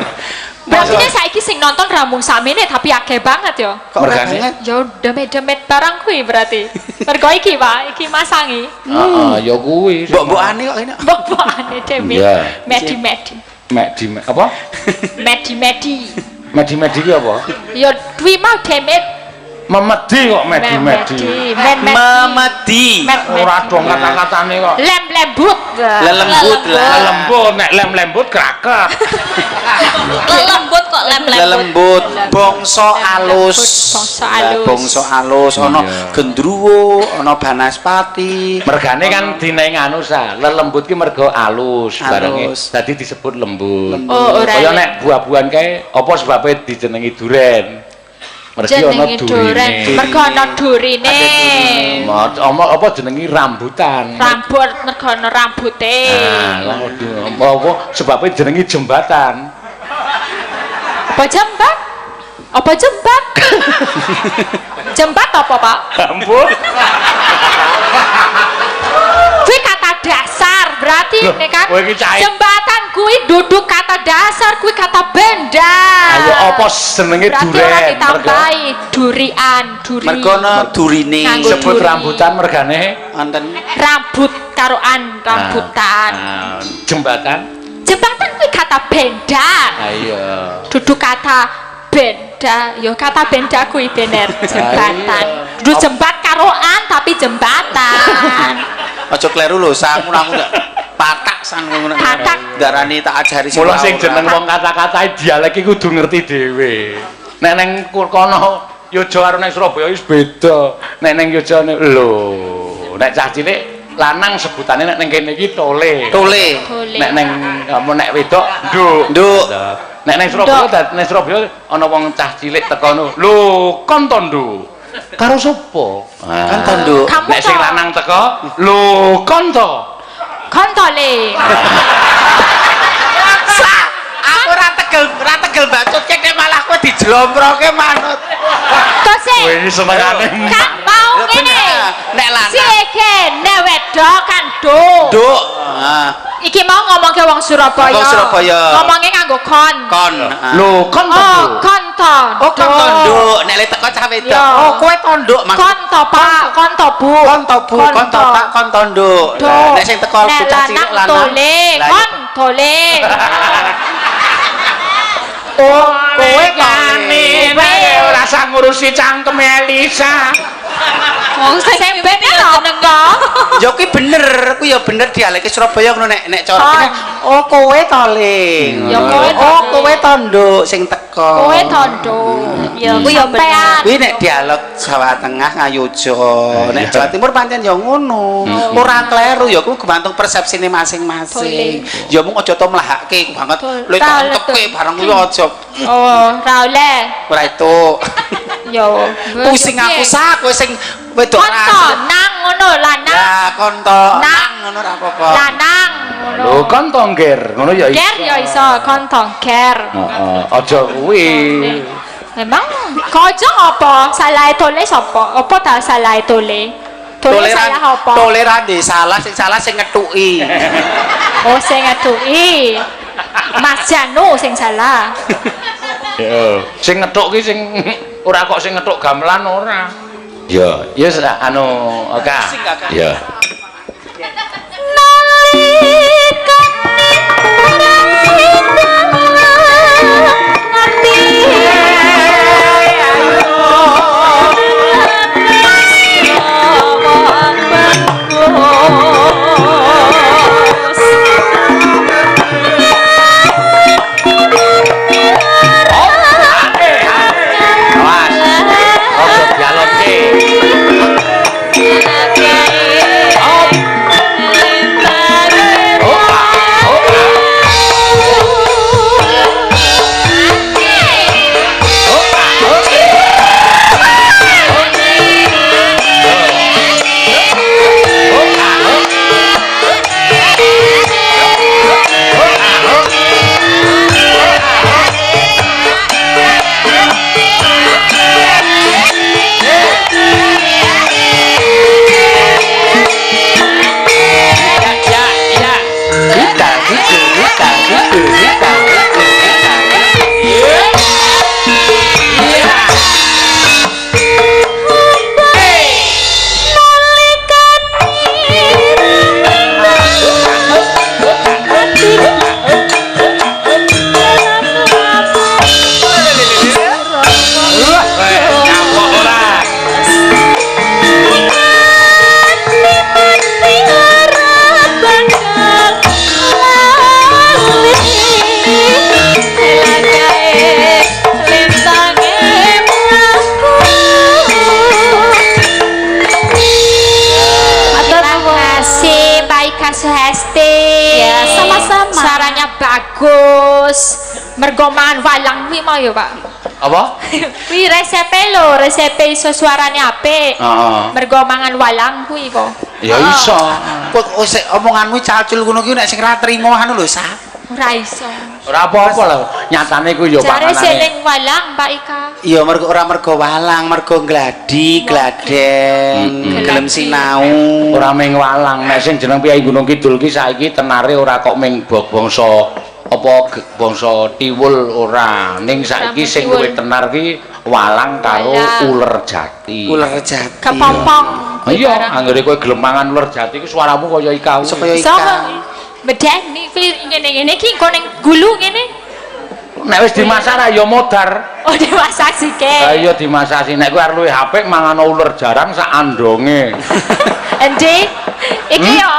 Berarti nek saiki sing nonton ra mung sakmene tapi akeh banget ya. Kok ora Mergane? banget? Ya demet-demet barang kuwi berarti. Mergo iki Pak, iki masangi. Heeh, ya kuwi. Mbok-mbokane kok ini. Mbok-mbokane dhewe. Iya. Medi-medi. Medi apa? Medi-medi. Medi-medi ki apa? Ya kuwi mau demet. Memedi kok medi-medi. Men-medi. Memedi. Ora dong kata-katane kok. Lem lembut. Lelembut lah. Lelembut nek lem lembut kraket. Lelembut kok lem lembut. Lelembut, bangsa alus. Bangsa alus. Bangsa alus ana Iya. gendruwo, ana banaspati. Mergane kan dineng anu sa, lelembut ki mergo alus barenge dadi disebut lembut. Oh, ora. Kaya nek buah-buahan kae apa sebabe dijenengi duren? Mergi ana Jenenge duren. durine. Mergo ana durine. Apa jenengi rambutan? Rambut mergo ana rambute. Nah, apa sebabe jenengi jembatan? Apa jembat? Apa jembat? Jembat apa, Pak? Ampun. Kuwi kata dasar berarti Loh, nek kan kowe iki cah- jembatan kuwi duduk kata dasar, kuwi kata benda. Ayo apa jenenge Berarti duren? ora ditambahi durian, duri. Mergo ana durine. Nganggo Sebut duri. rambutan mergane Wonten Rambut karo an rambutan. Nah, jembatan. Jembatan kuwi kata benda. Ayo. Duduk kata benda, ya kata benda kuwi bener jembatan. Duduk jembat karo an tapi jembatan. aja kleru lho, sangu aku ndak patak sangu ngono. Patak. Darani tak ajari Mula sing jeneng wong kata-katae dialek iki kudu ngerti dhewe. Nek neng kono Yojo karo neng Surabaya wis beda. Nek neng Yojo lho, nek cah cilik lanang sebutane nek neng kene iki tole. Tole. Tole. Nek neng apa nek wedok nduk. Nduk. Nek neng Surabaya nek Surabaya ana wong cah cilik teko ngono. Lho, kon to nduk. Karo sapa? Kon to nduk. Kamu Nek sing to. lanang teko, lho kon to. Kon tole. Sa, aku ora tegel bacutke nek malah kowe dijlomproke manut. Kok sih? Kowe iki senengane Kan mau Lho, ngene. bener. Nek lanang Sike nek wedok kan nduk. nduk. Ah, Iki mau ngomongke wong Surabaya. Wong Surabaya. Ngomongnya nganggo kon. kon. Ah. Lho, kon to Oh, nduk. kon to. Oh, kon to nduk. Nek le teko cah wedok. Iya. Oh, kowe to nduk Mas. Kon to, Pak, kon to, Bu. Kon to Bu, kon to Pak, kon to nduk. Lah, Nek sing teko Nek bocah cilik lanang lanang. tole, Lah, kon tole. Oh, kowe tole. Kowe ora usah ngurusi cangkeme Elisa. Wong Sing sing bener apa? Ya kuwi bener, kuwi ya bener dialeke Surabaya ngono nek nek cara Kon. kene. Oh, kowe to, Le. Ya, kowe to, Oh, Le. kowe to nduk sing teko. Kowe to, Nduk. Ya kuwi ya bener. Sampean. Kuwi nek dialog Jawa Tengah Ngayogya, nek Jawa Timur pancen ya ngono. Ora kleru ya kuwi gumantung persepsine masing-masing. Ya mung aja to mlahake banget. Betul. Lho tak entepke bareng kuwi aja. Oh, ora oleh. Ora itu. Yo. Pusing aku sak kowe sing wedok Kon to, nang ngono lanang. Ya kon to Nang. nang ngono ora apa-apa. Lanang ngono. Lho, kon to ngger, ngono ya iso. Ger ya iso, kon to ger. Heeh, aja kuwi. Memang kojong apa? Salahe tole sapa? Apa ta salahe tole? Tole salah apa? Toleran di salah sing salah sing ngethuki. Oh, sing ngeduki. Mas Janu sing salah. Heeh. Sing ngethuk ki sing ora kok sing ngethuk gamelan ora. Ya, ya anu Oka. Ya. Mergo mangan walang kuwi mau ya, Pak. Apa? Kuwi resepe lho, resepe iso suarane apik. Heeh. Mergo mangan walang kuwi kok. Ya iso. Kok omonganmu cacul ngono kuwi nek sing ra trimo anu lho, Sa. Ora iso. Ora apa-apa lho. Nyatane kuwi ya panganane. Jare sing ning walang, Pak Ika. Iya, mergo ora mergo walang, mergo gladi, gladen, gelem sinau. Ora ming walang, nek sing jeneng Piyai Gunung Kidul ki saiki tenare ora kok ming bangsa apa bangsa tiwul ora, ning saiki sing luwih tenar ki walang karo uler jati. Uler jati. Kepompong. Iya, anggere kowe gelem mangan uler jati ku suaramu kaya ika. Kaya ika. Medeni kuwi ngene-ngene iki engko ning gulu ngene. Nek wis dimasak ra ya modar. Oh, dimasak sike. Ha iya dimasak sih. Nek kowe arep luwih apik mangan uler jarang sak andonge. Endi? Iki yo.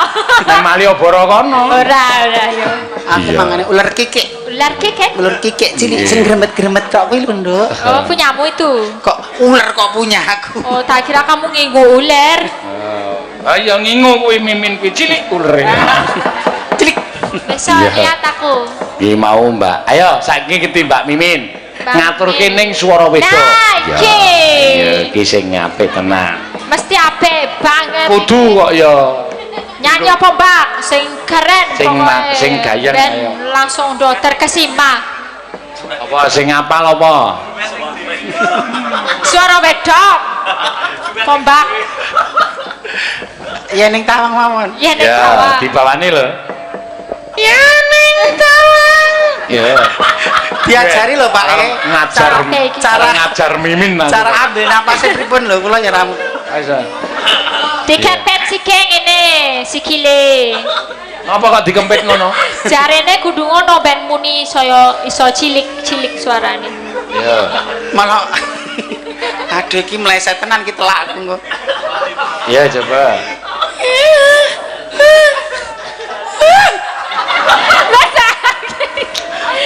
Nang Malioboro kono. Ora, ora yo. Aku mangane ular kikik. Ular kikik? Ular kikik cilik sing gremet-gremet tok kuwi lho, Nduk. Oh, punyamu itu. Kok ular kok punya aku? Oh, tak kira kamu ngingu ular. Ha iya ngingu kuwi mimin kuwi cilik ulere. Cilik. Besok lihat aku. Iki mau, Mbak. Ayo saiki kita Mbak Mimin. Ngaturke ning swara wedok. Nah, iki. Ya iki sing apik tenan. Mesti apik banget. Kudu kok ya. Nyanyi apa, Mbak? Sing keren sing sing gayeng ayo. Langsung do terkesima. Apa sing ngapal apa? Suara wedok. Apa, Mbak? Ya ning tawang mawon. Ya ning tawang. Ya, dibawani lho. Ya ning tawang. Ya. Diajari lho, Pak. Ngajar cara ngajar Mimin. Cara ambil napasnya pripun lho kula ya ra. Ayo. Dikempet sike ngene, sikile. Ngapa kok dikempet ngono? Jarene kudu ngono ben muni saya iso cilik-cilik suarane. Iya. Malah aduh iki meleset tenan ki telak aku engko. Iya, coba.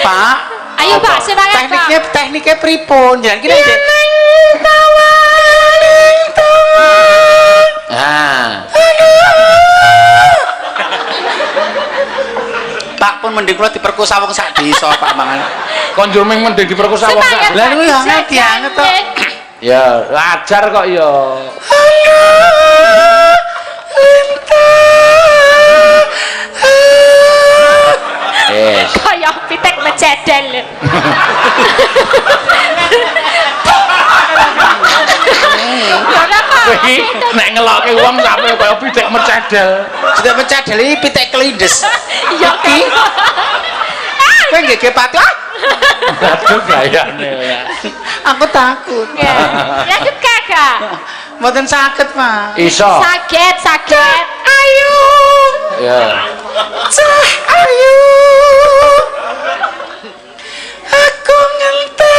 Pak, ayo Pak, semangat Pak. Tekniknya pripun? Jangan kira ning tawang, ning tawang. Ah. Pak pun mending kula diperkosa wong sak desa Pak mangan. Konjur ming mending diperkosa wong sak. Lah kuwi hangat dianget to. Ya, ajar kok ya. Yes. Kaya pitik mecedel. Kowe iki nek ngelokke wong sampe kaya pitik mecedel. Pitik mecedel iki pitik kelindes. Iya ki. Kowe nggih pati. Aduh gayane ya. Aku takut. Lanjut Kakak. Mboten saged, Pak. Iso. Saged, saged. Ayu. Ya. Cah ayu. Aku ngenteni.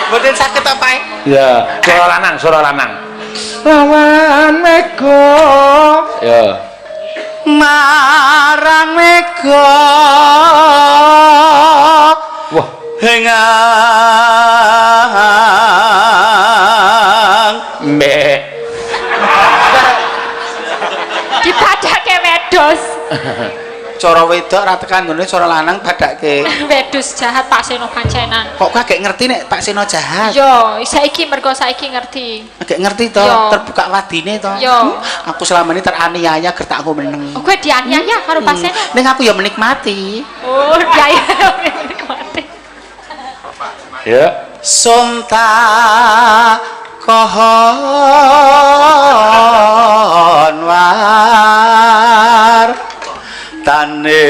Mboten saged apa, Pak? Ya, suara lanang, suara lanang. Lawan mega. Ya. Marang mega. Wah, hengang mbek. Dipadake wedhus. Cara wedok ra tekan nggone cara lanang padake. Wedhus jahat Pak Seno pancenan. Kok kowe gak ngerti nek Pak Seno jahat? Yo, saiki mergo saiki ngerti. Gak ngerti to, terbuka wadine to. Yo. Aku selama ini teraniaya ger tak aku meneng. Oh, kowe dianiaya karo Pak Seno. Ning aku ya menikmati. Oh, dianiaya menikmati. Ya. Sonta kohon war tane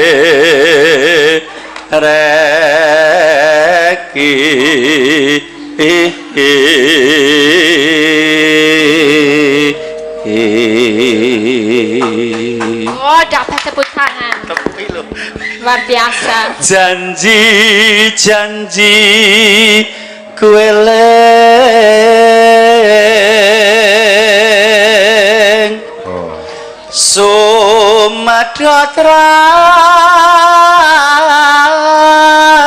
reki. Oh, dapat tepuk tangan. Luar biasa. Janji-janji kueleng sumadha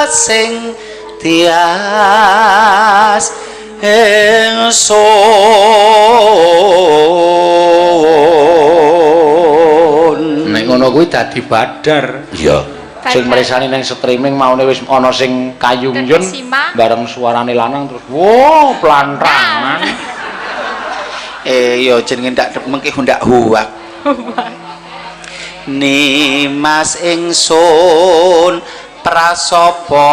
sing tias ingsun. Nek ngono kuwi dadi badar. Iya. Sing mresani ning streaming maune wis ana sing kayungyun bareng suarane lanang terus wo plantrangan. Ya jenenge ndak mengki ndak huwak. Nimas ingsun prasapa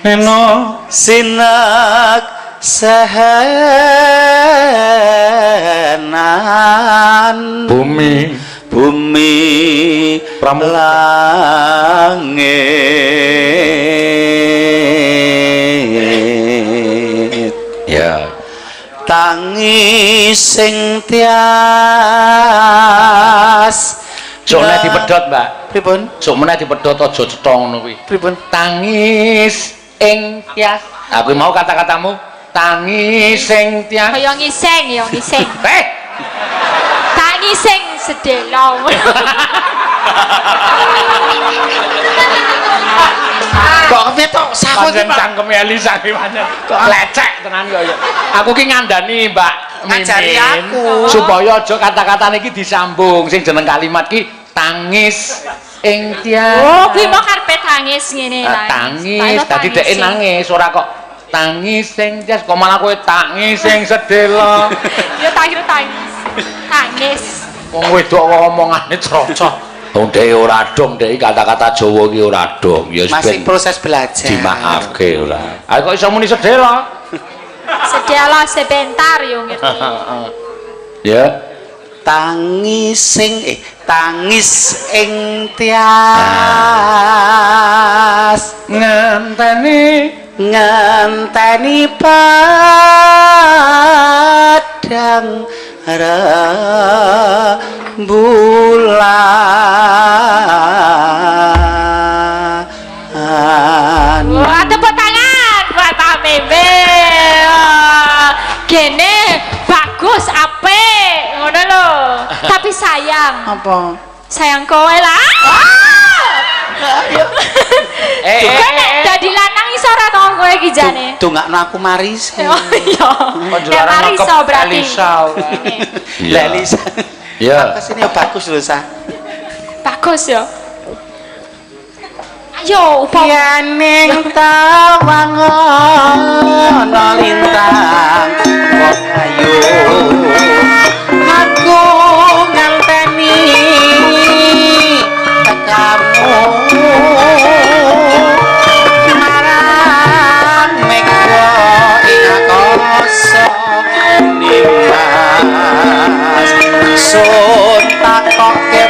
neno sinak sehenan bumi bumi langit ya tangi sing tias. Sok meneh dipedhot, Mbak. Pripun? Sok meneh dipedhot aja cetha ngono kuwi. Pripun? Tangis ing tias. Aku mau kata-katamu tangis sing tias. Kaya ngising, ya ngising. Eh. Tangis sing sedelo. Kok kepiye to? Saku iki cangkeme Elisa iki pancen. Kok lecek tenan kok ya. Aku ki ngandani, Mbak ngajari aku supaya aja kata-katane iki disambung. Sing jeneng kalimat ki tangis ing tias. Oh, kuwi mau karepe tangis ngene lah. Tangis, dadi dheke nangis ora kok tangis sing tias kok malah kowe tangis sing sedelo. Ya tak kira tangis. Tangis. Wong wedok kok omongane crocot. Wong dheke ora dong, dheke kata-kata Jawa ki ora dong. Ya masih proses belajar. Dimaafke ora. Aku kok iso muni sedelo. Sedelo sebentar yo ngerti. Ya. Tangis sing tangis ing tias. Ngenteni ngenteni padang rembulan. Wah, tepuk tangan buat Pak Mimin. Gene bagus apik ngono lho. Tapi sayang. Apa? Sayang kowe lah. Ayo. Nek dadi lanang iso ora to kowe iki jane? Dongakno aku mari sih. Oh iya. Nek mari iso berarti. Elisa. Lah Elisa. Iya. Aku sini ya bagus lho, Sa. Bagus ya. Ayo upama yen tawang ana lintang wong ayu. Aku nganteni tekamu marang mega ing akasa nimas sun takoke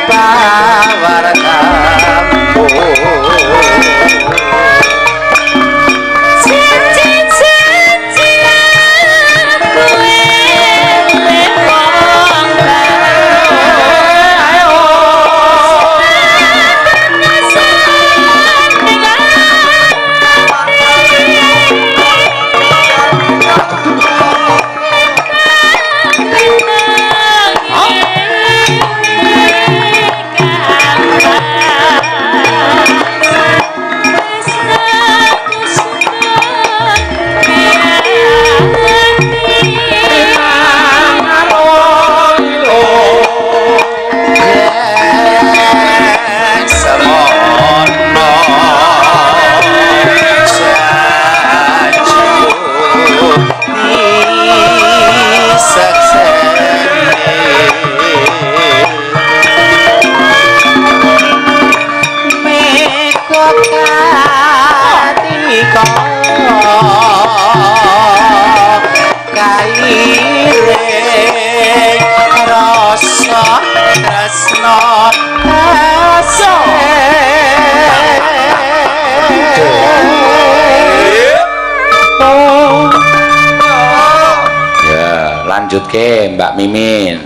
Lanjutke Mbak Mimin.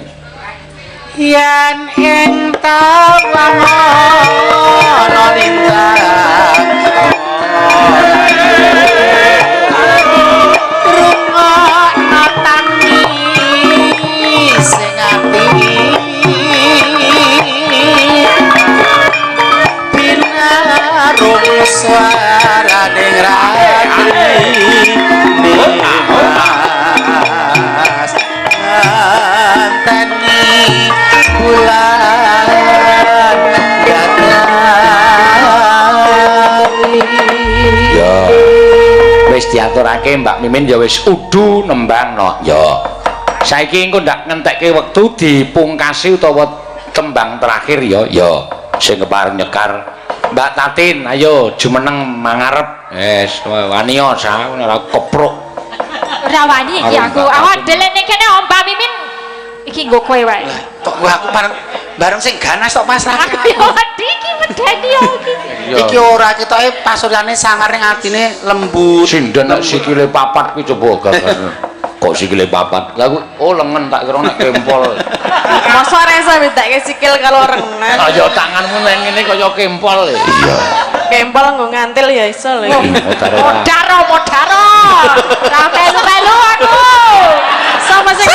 Yen ing tawang ana lintang rungokno tangis sing ati binarung suarane ngrati nimas ngenteni bulan datari. Ya. Wis diaturake Mbak Mimin ya wis udu nembang no. Ya. Saiki engko ndak ngentekke wektu dipungkasi utawa tembang terakhir ya. Ya. Sing kepareng nyekar Mbak Tatin, ayo jumeneng mangarep. Wis wani ya sa ora kepruk. Ora wani iki aku. Awak delene kene Mbak Mimin iki nggo kowe wae. Kok aku bareng sing ganas tok pasrahke. Aku ya wedi iki medeni yo iki. Iki ora ketoke pasuryane sangar ning atine lembut. Sinden nek sikile papat kuwi coba gagal. Kok sikile papat? Lah oh lengen tak kira nek kempol. Mosok ora iso bedake sikil karo rengan. Ayo tanganmu nang ngene kaya kempol. Iya. Kempol nggo ngantil ya iso lho. Modaro modaro. Ra melu-melu aku. Sapa sing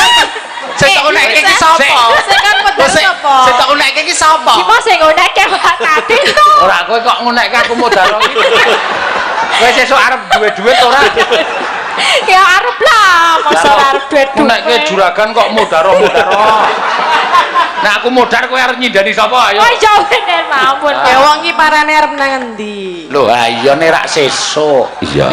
sing tok unekke iki sapa? Sing kan modar sapa? Sing tok unekke iki sapa? Iki sing unekke Mbak Tatin to. Ora kowe kok ngunekke aku modaro iki. Kowe sesuk arep duwe-duit ora? Ya arep lah, masa ora arep duwe-duit. Unekke juragan kok modaro-modaro. Nah aku modar kowe arep nyindani sapa ayo? Oh iya bener mampun. Ya wong iki parane arep nang endi? Lho ha iya nek rak sesuk. Iya.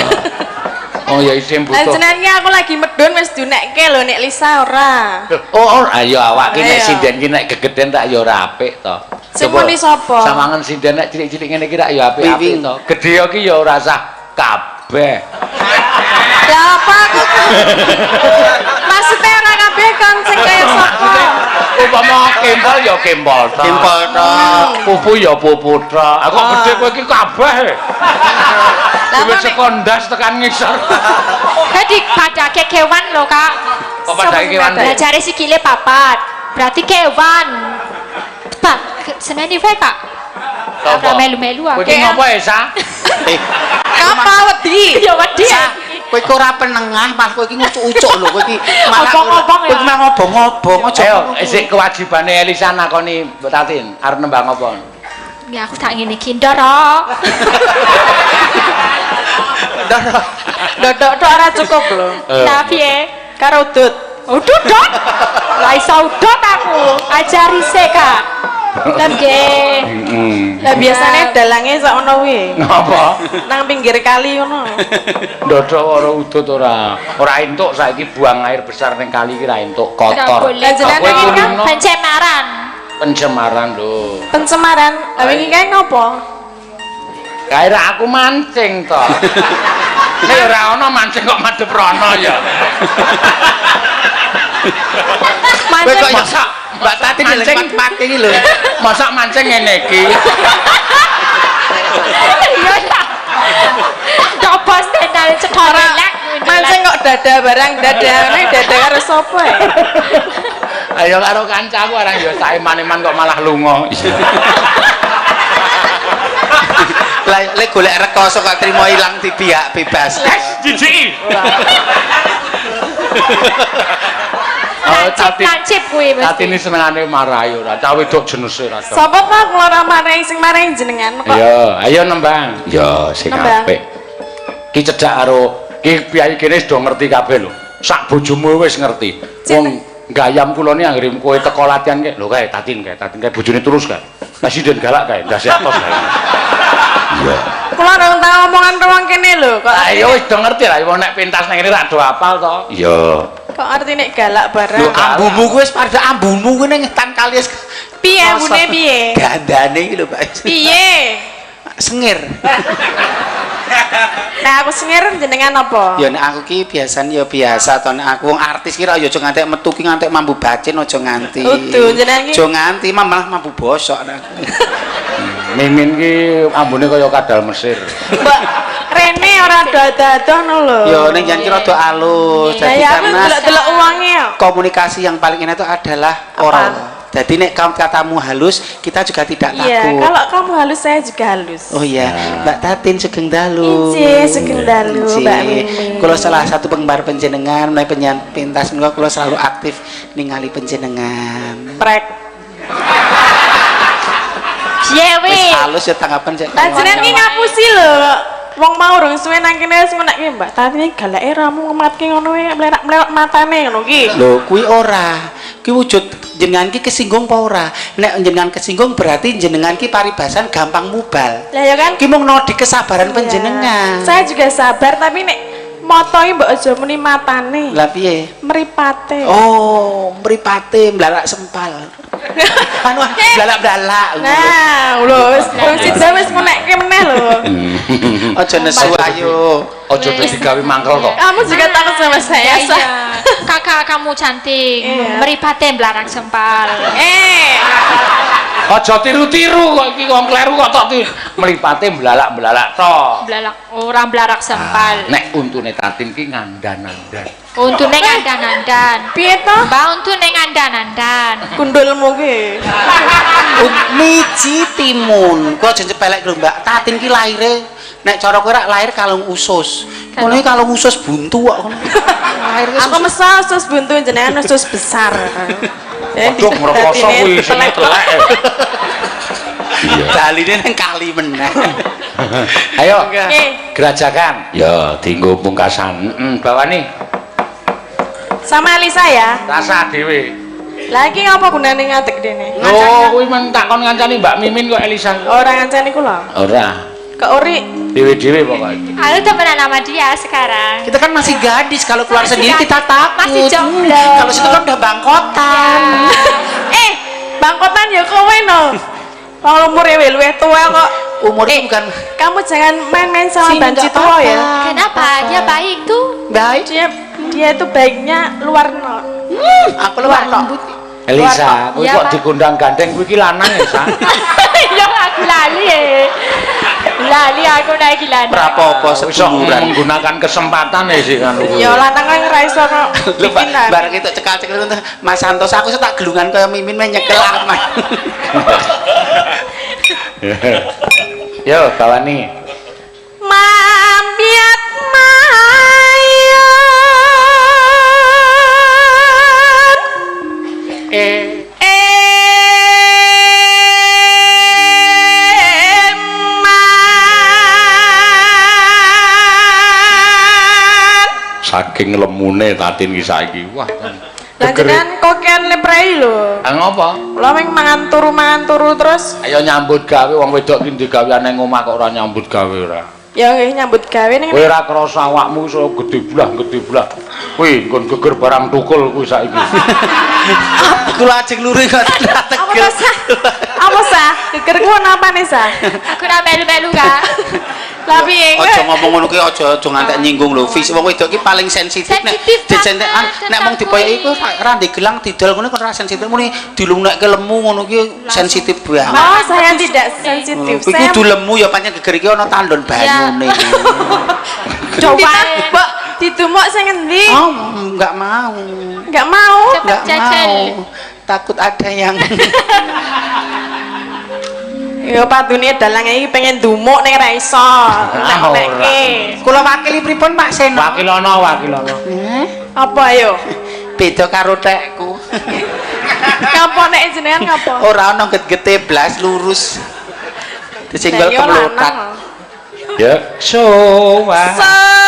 Oh ya isim butuh. Lah jenenge aku lagi medun wis diunekke lho nek Lisa ora. Oh ayo awak ki nek sinden ki nek gegeden tak ya ora apik to. Sing muni sapa? Sawangen sinden nek cilik-cilik ngene iki rak ya apik-apik to. Gedhe ki ya ora sah kabeh. Lah apa aku? Maksudnya ora kabeh kon sing kaya sapa? Upama kempol ya kempol to. Kempol to. Pupu ya pupu to. Aku kok gedhe kowe iki kabeh. Lah wis sekondas tekan ngisor. Dadi padake kewan lho, Kak. Kok padake kewan? Lah jare sikile papat. Berarti kewan. Pak, seneni wae, Pak. Ora melu-melu aku. Kowe iki ngopo, Esa? Apa wedi? Ya wedi. Kowe iki ora penengah, malah kowe iki ngucuk-ucuk lho, kowe iki malah obong-obong ya. Kowe malah ngobong-ngobong aja. Ayo, isik kewajibane Elisa nakoni Mbak Tatin, arep nembang apa? Ya aku tak ngene iki, Ndoro. Ndoro. Ndodok tok ora cukup lho. Lah piye? Karo udut. Udut dot. Lah iso udut aku. Ajari sik, Kak. Lah nggih. Lah biasane dalange sak ngono kuwi. Ngapa? Nang pinggir kali ngono. Ndodok ora udut ora. Ora entuk saiki buang air besar ning kali iki ora entuk, kotor. Lah jenengan kan pencemaran. Pencemaran lho. Pencemaran. Lah wingi kae ngopo? Kae ra aku mancing to. Nek ora ana mancing kok madhep rono ya. Mancing kok masak Mbak Tati mancing mati iki lho. Masak mancing ngene iki. Iya ta. Dobos tendal cetha lek. Mancing kok dada barang dada, nek dada karo sapa ya? Ayo karo kancaku arang ya sak eman-eman kok malah lunga. Lah lek golek rekoso kok trimo ilang dibiak bebas. Jijiki. Lancip kuwi mesti. Tatine senengane marahi ora. Cah wedok jenese ora. Sapa ta kula ora marahi sing marahi jenengan kok. Iya, ayo nembang. Ya sing apik. Ki cedhak karo ki piyayi kene wis do ngerti kabeh lho. Sak bojomu wis ngerti. Wong gayam kula ni anggere kowe teko latihan kae. Lho kae Tatin kae bojone terus kae. Presiden galak kae, ndase atos kae. Iya. Kula ora tau omongan ruang kene lho kok. Ayo wis do ngerti lah wong nek pentas nang kene ra do apal to. Iya. Kok ngerti nek galak bareng. Lho ambumu kuwi wis padha ambumu kuwi ning tan kali wis. Piye ambune piye? Gandane iki lho, Pak. Piye? Sengir. Nah aku sengir jenengan apa? Ya nek aku ki biasane ya biasa to nek aku wong artis ki ya aja ngantek metu ki ngantek mambu bacin aja nganti. Udu jenengan ki. Aja nganti malah mambu bosok nek aku. Mimin ki ambune kaya kadal Mesir. Mbak rene ora ado-ado ngono lho. Ya ning jan ki rada alus. Jadi ya, karena delok-delok uangnya. Komunikasi yang paling enak itu adalah oral. Jadi nek kamu katamu halus, kita juga tidak iya, takut. Kalau kamu halus, saya juga halus. Oh iya, Mbak Tatin sugeng dalu. Injih, sugeng dalu, Mbak Mimin. Kula salah satu penggemar panjenengan, menawi pentas menika kula selalu aktif ningali panjenengan. Prek. Piye wis halus ya tanggapan sik. Panjenengan ki ngapusi lho. Wong mau rung suwe nang kene wis menekke Mbak Tatin iki galake ramu ngematke ngono kuwi mlerak-mlerok matane ngono ki. Lho, kuwi ora. Kuwi wujud jenengan ki kesinggung apa ora? Nek jenengan kesinggung berarti jenengan ki paribasan gampang mubal. Lah ya kan? Ki mung nodi kesabaran panjenengan. Saya juga sabar tapi nek moto iki mbok aja muni matane. Lah piye? Mripate. Oh, mripate mblalak sempal. Anu blalak-blalak. Nah, lho wis wong sida wis menekke meneh lho. Aja nesu ayo. Aja dadi gawe mangkel kok. Kamu juga takut sama saya. Iya. Kakak kamu cantik. Mripate mblarak sempal. Aja tiru-tiru kok iki wong kleru kok tok mripate mblalak-mblalak tok. Mblalak ora mblarak sempal. Nek untune Tatin ki ngandan-andan. Untune ngandan-andan. Piye to? Mbak untune ngandan-andan. Kundulmu ki. Miji timun. Kok aja cepelek lho Mbak. Tatin ki lahire nek cara kowe rak lahir kalung usus. Ngono iki kalung usus buntu kok ngono. Lahir aku mesa usus buntu jenengan usus besar. Waduh ngrekoso kuwi isine telek. Iya. Daline nang kali meneh. Ayo. Gerajakan. Ya, dienggo pungkasan. Heeh, bawane. Sama Elisa ya? Rasa dhewe. Lah iki ngapa gunane ngadeg dene? Lho, kuwi men takon ngancani Mbak Mimin kok Elisa. Ora ngancani kula. Ora. Kok ori dewe-dewe pokoknya. Aku temenan sama dia sekarang. Kita kan masih gadis, kalau keluar masih sendiri gadis. Kita takut. Masih jomblo. Kalau situ kan udah bangkotan. Ya. Bangkotan ya kowe no. Wong umure luwih tua kok. Umur itu bukan. Kamu jangan main-main sama banci tua ya. Kenapa? Dia baik tuh. Baik. Dia itu baiknya luar no. Aku luar no. Elisa, kowe kok digundang gandeng kowe iki lanang ya, Sa? Ya aku lali ya. Lali aku naik lanang. Ora apa-apa seduluran menggunakan kesempatan ya sih kan. Ya lanang kan ora iso kok. Lho bareng itu cekal-cekel Mas Santos aku tak gelungan kaya Mimin men nyekel aman. Yo bawani. Mambiat mayan. Saking lemune Tatin ki saiki. Wah. Lah jenengan kokean leprei lho. Ah ngopo? Kula mung mangan turu terus. Ayo nyambut gawe wong wedok ki digawean nang omah kok ora nyambut gawe ora. Ya nggih nyambut gawe ning. Kowe ora krasa awakmu iso gedhe blah. Kuwi nggon geger barang tukul kuwi saiki. Kula ajeng luru kok tegel. Apa sah? Geger ku napane sah? Aku ora melu-melu Kak. Lah piye? Aja ngomong ngono kuwi aja ngantek nyinggung lho. Fisik wong wedok ki paling sensitif nek dicentekan nek mung dipoyoki iku ora ndek gelang didol ngono kan ora sensitif muni dilungnekke lemu ngono ki sensitif banget. Oh, saya tidak sensitif. Kuwi kudu lemu ya pancen geger iki ana tandon banyune. Coba mbok didumuk sing endi? Oh, enggak mau. Enggak mau. Enggak mau. Takut ada yang Ya padune dalang iki pengen dumuk ning ra iso. Nek-nekke. Kula wakili pripun Pak Seno? Wakilono. Apa ayo? Beda karo tekku. Ngapa nek jenengan ngapa? Ora ana get-gete blas lurus. Disenggol kemlotak. Ya sowa. Sawarane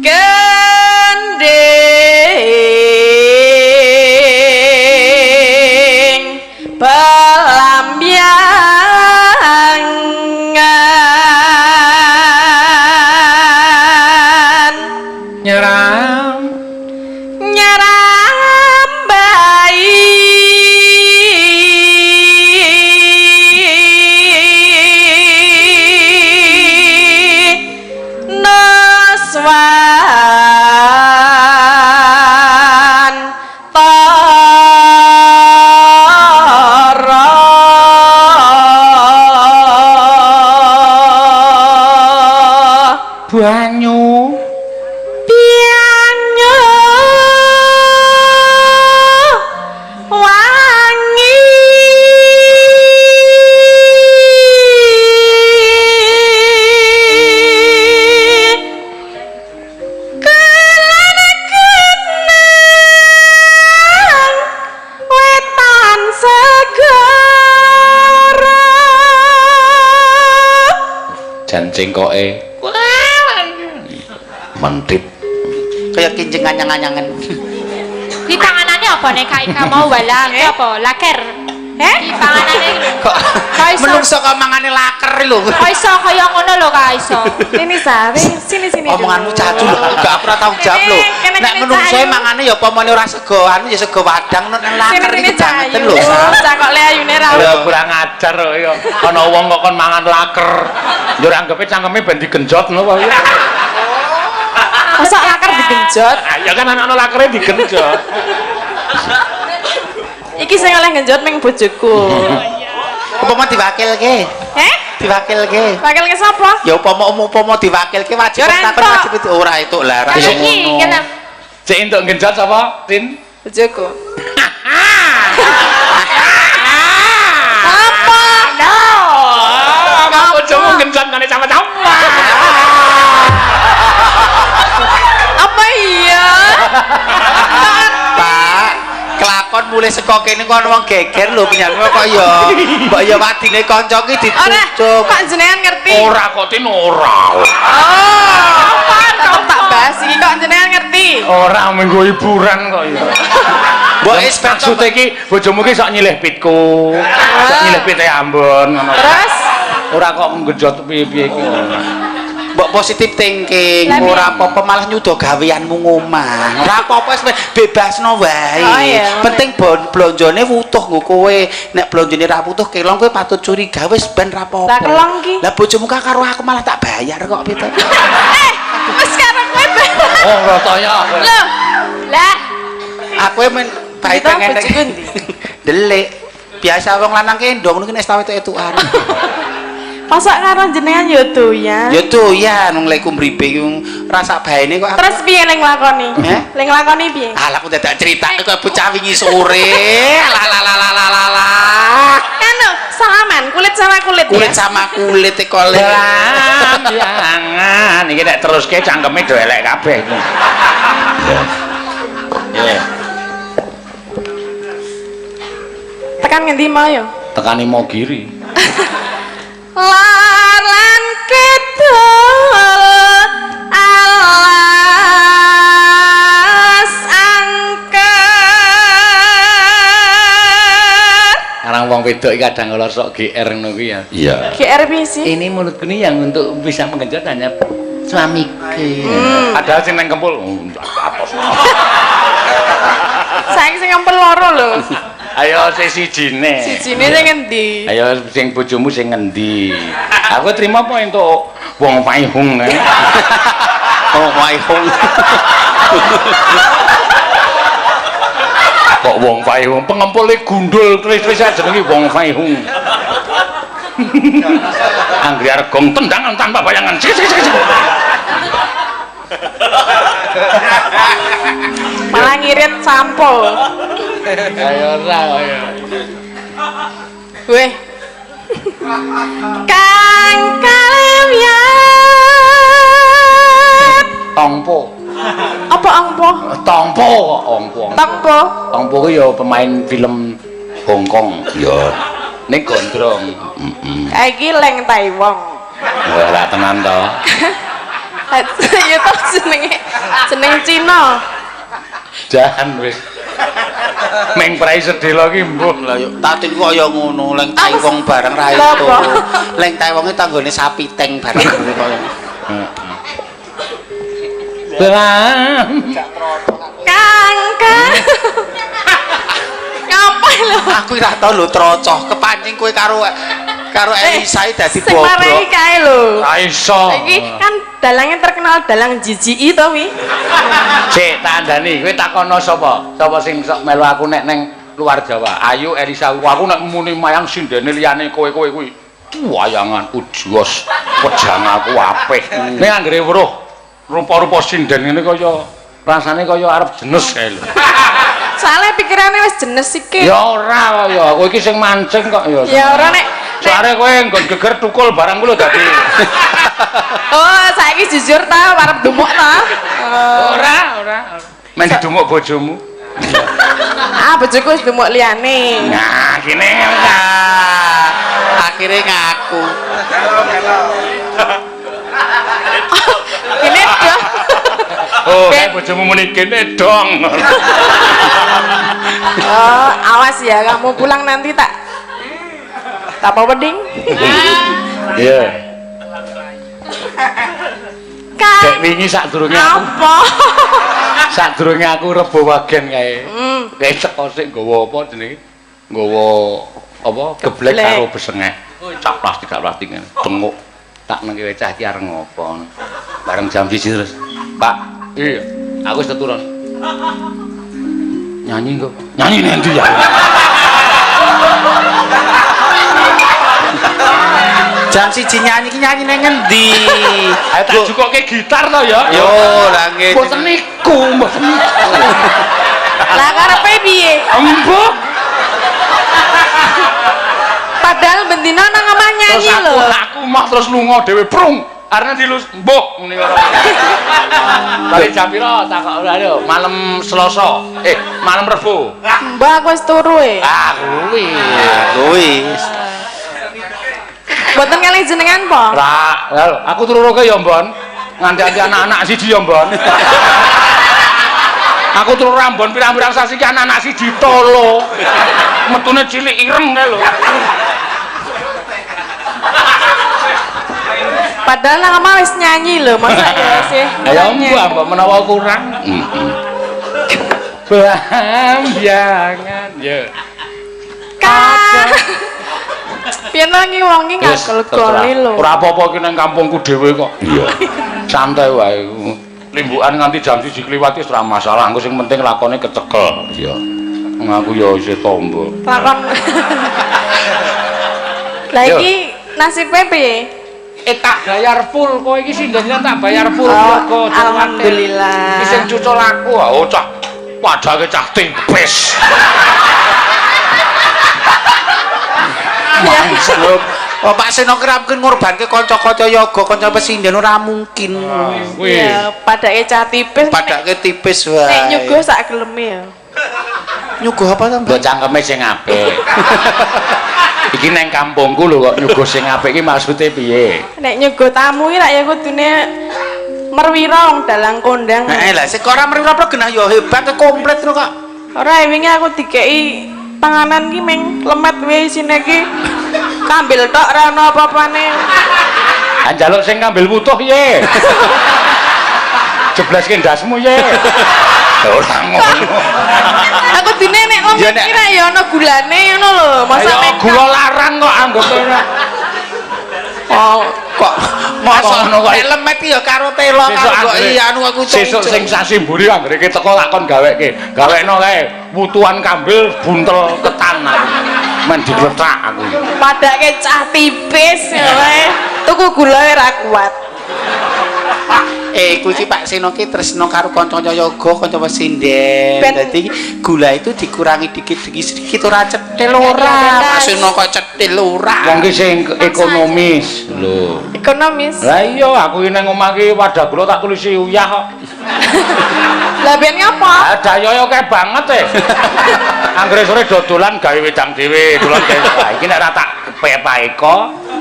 gending pelambiangan nyeram nyerambai Banyu Banyu wangi kelana kenang wetan segara. Jan cengkoke mentit Kaya kinjeng anyang-anyangan. Di panganane apa nek Kak Ika mau walang ki apa? Laker. Eh? Di panganane Kok Kok iso menungso kok mangane laker lho. kok iso kaya ngono lho Kak iso. Sini Sari, sini sini. Omonganmu dulu. cacu lho, gak pernah tanggung jawab lho. Kene, Nek kene, menungso Cahayu. mangane ya upamane ora sego anu ya sego wadang nek Sini laker sini iki bangeten Cahayu. lho. Sa. Cah kok le ayune ra. Ya kurang ajar kok ya. Ana wong kok kon mangan laker. Yo ora anggepe cangkeme ben digenjot ngono apa ya. Masa laker digenjot? Ah, ya kan ana lakere digenjot. Iki sing oleh ngenjot ming bojoku. Upama diwakilke, Eh? diwakilke. Wakil ke sapa? Ya upama upama diwakilke wajib Ya ora takon entuk. wajib itu ora itu lah ra Lah iso iki ngono. kene Cek entuk genjot sapa, Tin? Bojoku. Apa? No. Bojomu genjot ngene sama-sama. Apa iya? Pak, kelakon mulai saka kene kok ana wong geger lho penyanyi kok ya. Mbok ya wadine kanca ki Ora, dicucup. kok jenengan ngerti? Ora kok Tin ora. Oh, tetep tak bahas iki kok jenengan ngerti. Ora minggu hiburan kok ya. Mbok wis ben Maksude iki bojomu ki sok nyilih pitku. Sok nyilih pite Ambon ngono. Terus Ora kok nggenjot piye-piye iki. Mbok positif thinking, Lah, ora apa-apa malah nyuda gaweanmu ngomah. Ora apa-apa wis bebasno wae. Oh, iya, ngono. Penting blonjone wutuh nggo kowe. Nek blonjone ra wutuh kelong kowe patut curiga wis ben ra apa-apa. Lah, kelong ki? Lah bojomu ka karo aku malah tak bayar kok pite. eh, wis karo kowe. Oh, rotanya. Loh, Lah, Aku men bae Kita pengen bojoku ndi? Delik. Biasa wong lanang ki ndong ngono ki nek wis etukan. masa karo jenengan ya doyan. Ya doyan wong lek kumribe ki rasa baene kok aku. Terus piye ling nglakoni? Eh? Ling nglakoni piye? Alah aku dadak critake kok bocah wingi sore. Lah lah lah lah lah lah lah. Anu, salaman kulit sama kulit, Kulit ya. sama kulit e kok le. Jangan, iki nek teruske cangkeme do elek kabeh. Ya. Tekan ngendi mau ya? Tekani Mogiri. Lar lan kidul alas angker. Karang wong wedok iki kadang kala sok GR ngono kuwi ya. Iya. GR piye sih? Ini mulutku ini yang untuk bisa menggenjot hanya suamiku. Padahal sing nang kempul atos. Saiki sing ngempel loro lho. Ayo sing sijine. Sijine sing ngendi? Ayo sing bojomu sing ngendi? Aku terima apa entuk wong Faihung kae. Oh, waihong. Kok wong Faihung pengempule gundul tris-tris aja jenenge wong Faihung. Anggri Argong tendangan tanpa bayangan. Cik, cik, cik, cik. Malah ngirit sampo. Ayo ora ayo. Weh. Kang kalewat. Tongpo. Apa angpo? Tongpo kok ongpo. Tongpo. Tongpo ku ya pemain film Hong Kong. Ya. Ning gondrong. Heeh. Kayak iki leng Taiwong. Wah, lah tenan to. Ya toh jenenge jeneng Cina. Jan wis. Meng prai sedhela ki mbuh. Lah yo tatin kok ya ngono, leng Taiwong bareng ra Lah, itu. apa? Leng Taiwong iki tanggone sapi teng bareng ngono kaya. Lah. Kang kang. Ngapa lho? Aku ora tau lho trocoh, kepancing kowe karo karo Elisa iki dadi Sing marai bobrok. kae lho. Ra iso. Iki kan dalangnya terkenal dalang jijiki to wi. Cek tak andani, kowe takono sapa? Sapa sing sok melu aku nek neng luar Jawa? Ayu Elisa, aku nek muni mayang sindene liyane kowe-kowe kuwi. Wayanganku jos, wejang aku apik. Ning anggere weruh rupa-rupa sinden ngene kaya rasane kaya arep jenes kae lho. Soale pikirane wis jenes iki. Ya ora ya, kowe iki sing mancing kok ya. Ya ora nek soale kowe nggon geger tukul barang kuwi lho dadi. Oh, saiki jujur ta arep dumuk ta? Ora, ora. Men didumuk bojomu. Ah, bojoku wis dumuk liyane. Nah, kene akhire ngaku. Kene dong. Oh, kayak bojomu muni kene dong. Oh, awas ya kamu pulang nanti tak apa weding. Iya. Kak. Dek wingi sadurunge aku. Apa? Sadurunge aku Rebo Wagen kae. Kae teko sik nggawa apa jenenge? Nggawa apa? Geblek karo besengeh. Cak plastik ngene. Tenguk. Tak nengke cah iki arep ngopo. Bareng jam 1 terus. Pak, iya, aku wis keturun. Nyanyi kok. Nyanyi nek ndi ya? Jam 1 nyanyi iki nyanyi nang ngendi? Ayo tak jukoke gitar to ya. Yo, lah nggih. Mboten niku, mboten niku. Lah karepe piye? Embuh. Padahal bendina nang omah nyanyi lho. Terus aku mah terus lunga dhewe prung. Arene dilus mbuh ngene ora. Balik jam pira takok ayo malam Selasa. Malam Rebo. Mbah aku wis turu e. Ah kuwi. Kuwi. Mboten kali jenengan po? Ra, lho aku turu roke ya, Mbon. Nganti-anti anak-anak siji ya, Mbon. Aku turu rambon pirang-pirang sasi ki anak-anak siji tolo. Metune cilik ireng kae lho. Padahal nang omah wis nyanyi lho, masa ya sih. Ayo mbok mbok menawa kurang. Bambangan ya. Kak. Piye nang wong iki ngagel-goli lho. Ora apa-apa iki nang kampungku dhewe kok. Iya. Santai wae. Limbukan nganti jam 1 kliwat wis ora masalah, engko sing penting lakone kecekel. Iya. Ngaku ya isih tombo. Lakon. Lah iki nasibe piye? Tak bayar full kowe iki sindene tak bayar full kok. Alhamdulillah. Iki sing cucul aku, oh cah padake cah tipis. Oh Pak Seno kerap ngorbanke kanca-kanca yoga, kanca pesinden ora mungkin. Kuwi. Ya, padake cah tipis. Padake tipis wae. Nek nyuguh sak geleme ya. Nyuguh apa to, Mbok cangkeme sing apik. Iki nang kampungku lho kok nyuguh sing apik iki maksude piye? Nek nyuguh tamu iki lak ya kudune merwira wong dalang kondang. Heeh lah sing ora merwira apa genah ya hebat komplit lho kok. Ora wingi aku dikeki panganan ki meng lemet wae isine ki. Kambil tok ora ono apa-apane. Ah njaluk sing kambil wutuh piye? Jebleske ndasmu ye. Ora ngono. Aku dine nek lemet ki ra ya ono gulane ngono lho. Masa mek gula larang kok anggote ora. Oh, kok masa ngono kok lemet ya karo telo karo kok iya anu aku sesuk sing sasi mburi anggere ki teko lakon gaweke. Gawekno kae wutuhan kambil buntel ketan aku. Men digletak aku. Padake cah tipis wae. Tuku gula ora kuat. Kuwi iki Pak Seno ki tresno karo kanca-kanca yoga, kanca pesinden. Dadi gula itu dikurangi dikit-dikit ora cetil ora. Pak Seno kok cetil ora. Wong ki sing ekonomis lho. Ekonomis. Lah iya aku iki nang omah ki wadah gula tak tulisi uyah kok. Lah ben ngapa? Ah dayoe akeh banget e. Anggere sore dodolan gawe wedang dhewe, dolan gawe. Lah iki nek ora tak pepaeka,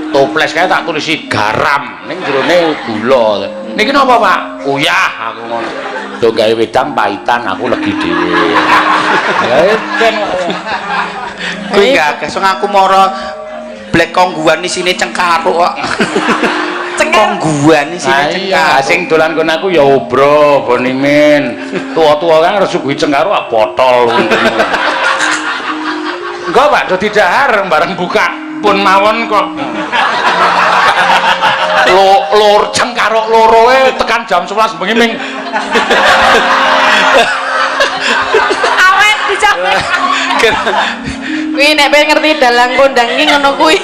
toples kae tak tulisi garam ning jerone gula. Niki napa, Pak? Uyah aku ngono. Do gawe wedang pahitan aku legi dhewe. Ya ben kuwi gak kesung aku mara blek kongguan isine cengkaruk kok. Kongguan isine cengkaruk. Sing dolan kono aku ya obro, Bonimin. Tuwa-tuwa kan resuguhi cengkaruk ah botol. Engko Pak do didahar bareng buka pun mawon kok. Lor cengkaruk loro e tekan jam 11 bengi ming awet dijamin. Kuwi nek pengen ngerti dalang kondang iki ngono kuwi.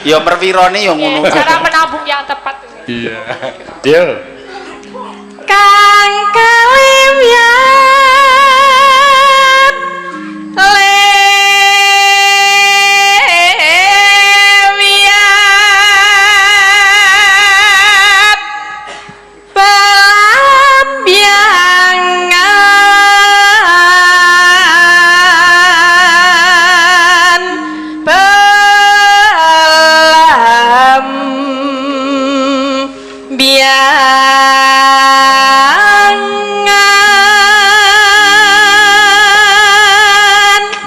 Ya merwirone ya ngono. Cara menabung yang tepat. Iya. Yo. Kang kalimyat lewiyat pelambiangan pelambiangan.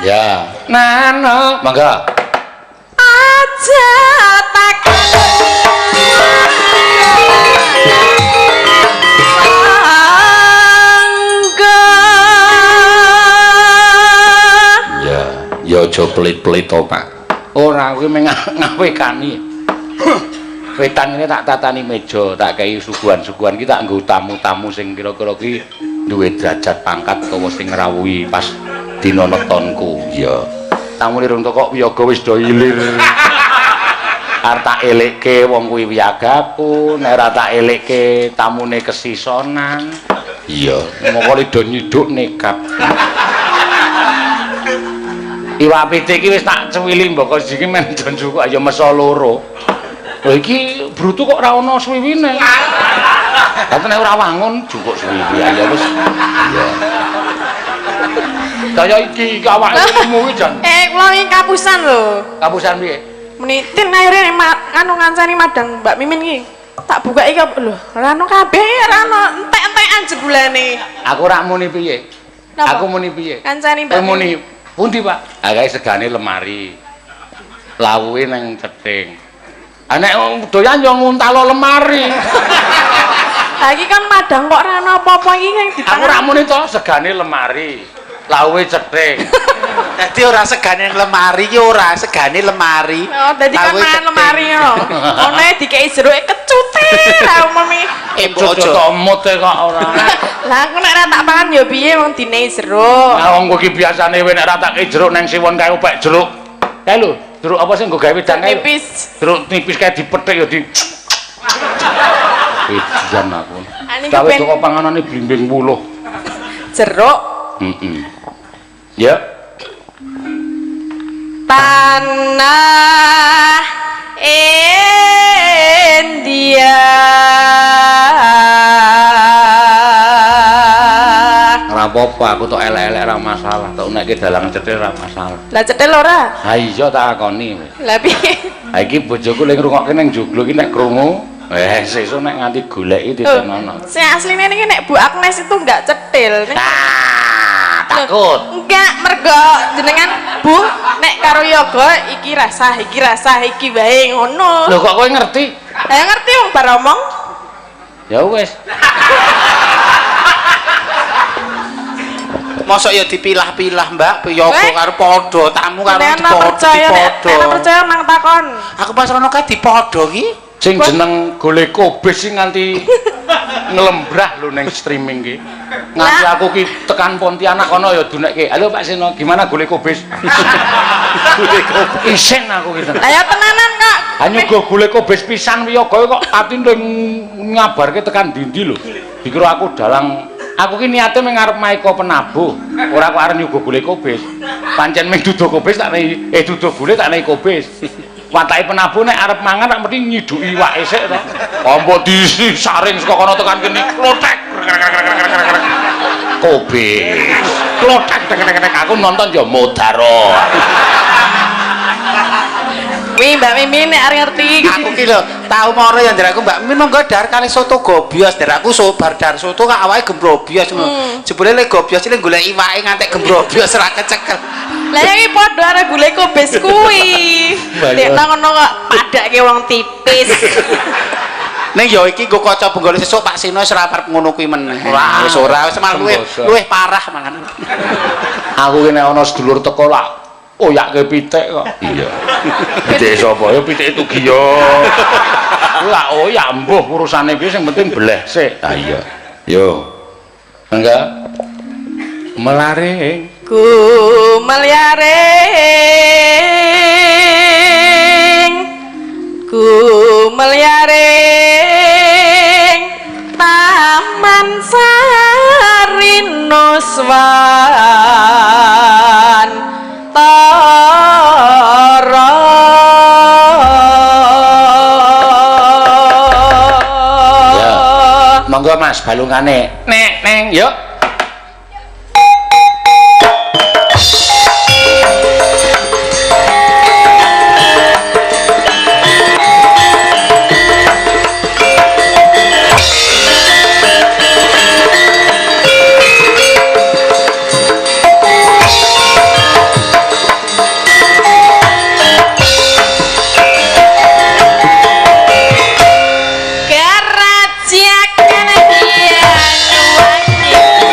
Ya. Nano, mangga. Aja takon sangga. Ya, ya aja pelit-pelit to, Pak. Ora, kuwi mung ngawekani. Wetan ini tak tatani meja, tak kei suguhan-suguhan ki tak nggo tamu-tamu sing kira-kira ki duwe derajat pangkat utawa sing ngrawuhi pas dina netonku. Iya. Tamune rung teko wiyaga wis do ilir. Arep tak elekke wong kuwi wiyagaku, nek ora tak elekke tamune kesisonan. Iya, moko do nyiduk nekat. Iwak pitik iki wis tak cuwili mboko iki men do njukuk ayo meso loro. Lho iki brutu kok ora ana suwiwine. Lah nek ora wangun jukuk suwiwi ayo wis. Iya. Kaya iki awake lemu iki jan. Kula iki kapusan lho. Kapusan piye? Meni tin akhire anu ngancani madang Mbak Mimin iki. Tak buka iki lho, ora ono kabeh, ora ono entek-entekan jebulane. Aku ora muni piye. Aku muni piye? Kancani Mbak. Muni pundi, Pak? Ha kae segane lemari. Lawuhe nang cething. Ha nek doyan yo nguntalo lemari. Ha iki kan madang kok ora ono apa-apa iki sing dipangan. Aku ora muni to segane lemari. Lawuhe cething. Dadi ora segane lemari iki ora segane lemari. Oh, dadi kan mangan lemari yo. Ono dikeki jeruke kecute ra umumi. Mbok aja tomot kok ora. Lah aku nek ora tak pangan ya piye wong dinehi jeruk. Lah wong kowe iki biasane nek ora tak kei jeruk nang siwon kae opek jeruk. Kae lho, jeruk apa sing nggo gawe wedang kae? Nipis. Jeruk nipis kae dipethik ya di. Edan aku. Gawe toko panganane blimbing wuluh. Jeruk. Heeh. Ya. Tanah India. Ora apa-apa, aku tok elek-elek ora masalah, tok nek dalang cethil ora masalah. Lah cethil ora? Ha iya tak akoni. Lah piye? Ha iki bojoku ling ngrungokke ning joglo iki nek krungu, sesuk nek nganti goleki ditenono. Sing asline niki nek Bu Agnes itu enggak cethil. Ah, takut. Enggak, mergo jenengan Bu nek karo yoga iki rasah, iki wae ngono. Lho kok kowe ngerti? Lah ngerti wong bar omong. Ya wis. Mosok ya dipilah-pilah, Mbak, yoga karo padha, tamu karo padha. Nek percaya nang takon. Aku pas rono kae dipadha ki. Sing jeneng golek kobis sing nganti nglembrah lho ning streaming ki. Nganti aku ki tekan Pontianak kono ya dunekke. Halo Pak Seno, gimana golek kobis? Golek kobis. Isin aku ki. Lah ya tenanan kok. Hanya go golek kobis pisan wiyaga kok ati ning ngabarke tekan ndi-ndi lho. Dikira aku dalang. Aku ki niate mung arep maeka penabuh, ora kok arep nyuguh golek kobis. Pancen mung dudu kobis tak nei, dudu golek tak nei kobis. Watake penabuh nek arep mangan rak mesti nyiduki iwake sik to. Ambo disaring saka kono tekan kene klothek. Kobis. Klothek tek aku nonton ya modaro. Wi Mbak Mimin nek arep ngerti. Aku ki lho tau moro ya nderekku Mbak Mimin monggo dar kali soto gobios nderekku so bar dar soto kok awake gembrobios ngono. Jebule le gobios iki golek iwake ngantek gembrobios ora kecekel. Lah iki padha arep golek kobis kuwi. Nek nang ngono kok padake wong tipis. Ning ya iki nggo kaca benggol sesuk Pak Seno wis ora arep ngono kuwi meneh. Wis ora wis malah luwih parah malah. Aku ki nek ana sedulur teko lak oyake pitik kok. Iya. Pitike sapa? Ya pitike Tugiyo. Lah oyak mbuh urusane piye sing penting beleh sik. Ha iya. Yo. Enggak. Melaring gumelyaring Gumelyaring Taman Sari Nuswan Tara. Ya. Monggo Mas balungane. Nek neng yuk. Kerajakan yang wangi.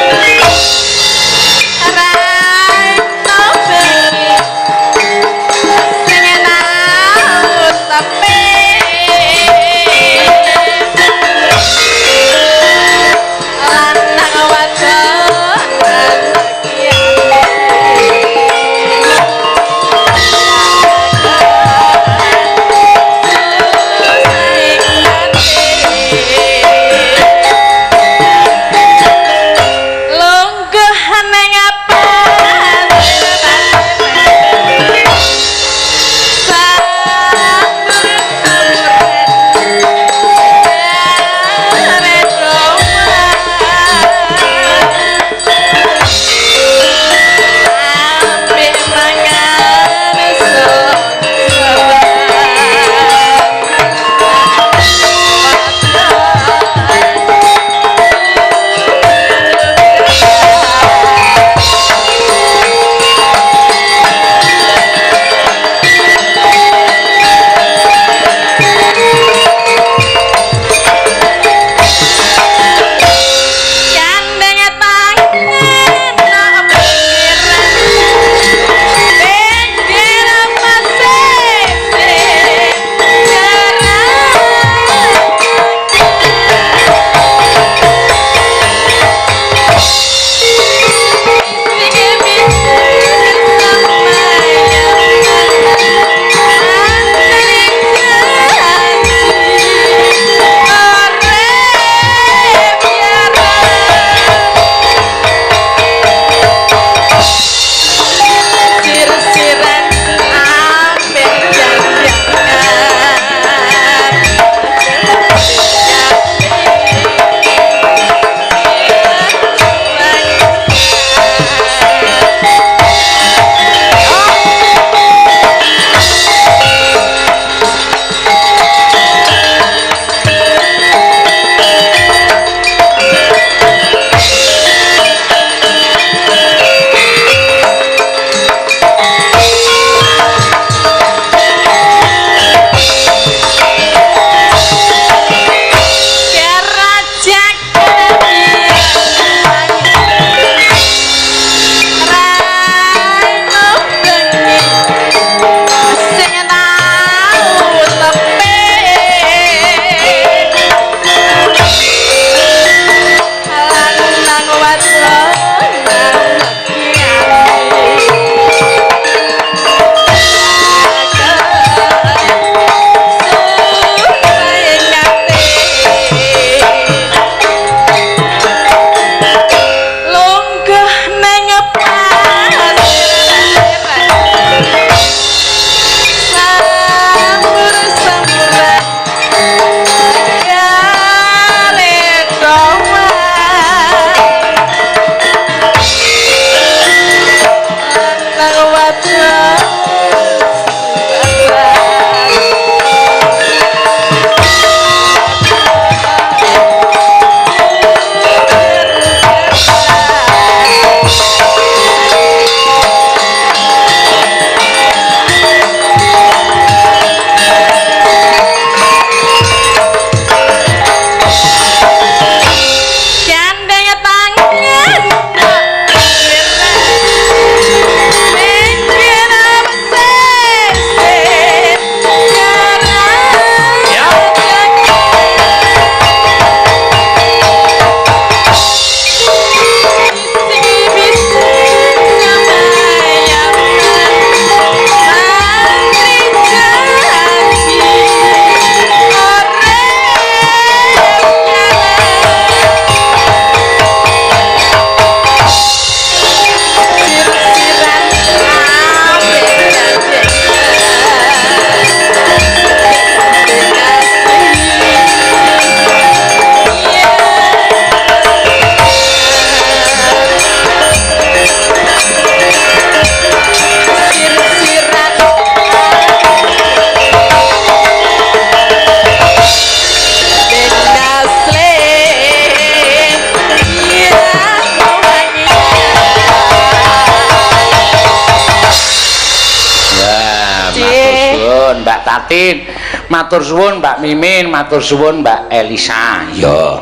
Tatin. Matur suwun Mbak Mimin, matur suwun Mbak Elisa. Ya.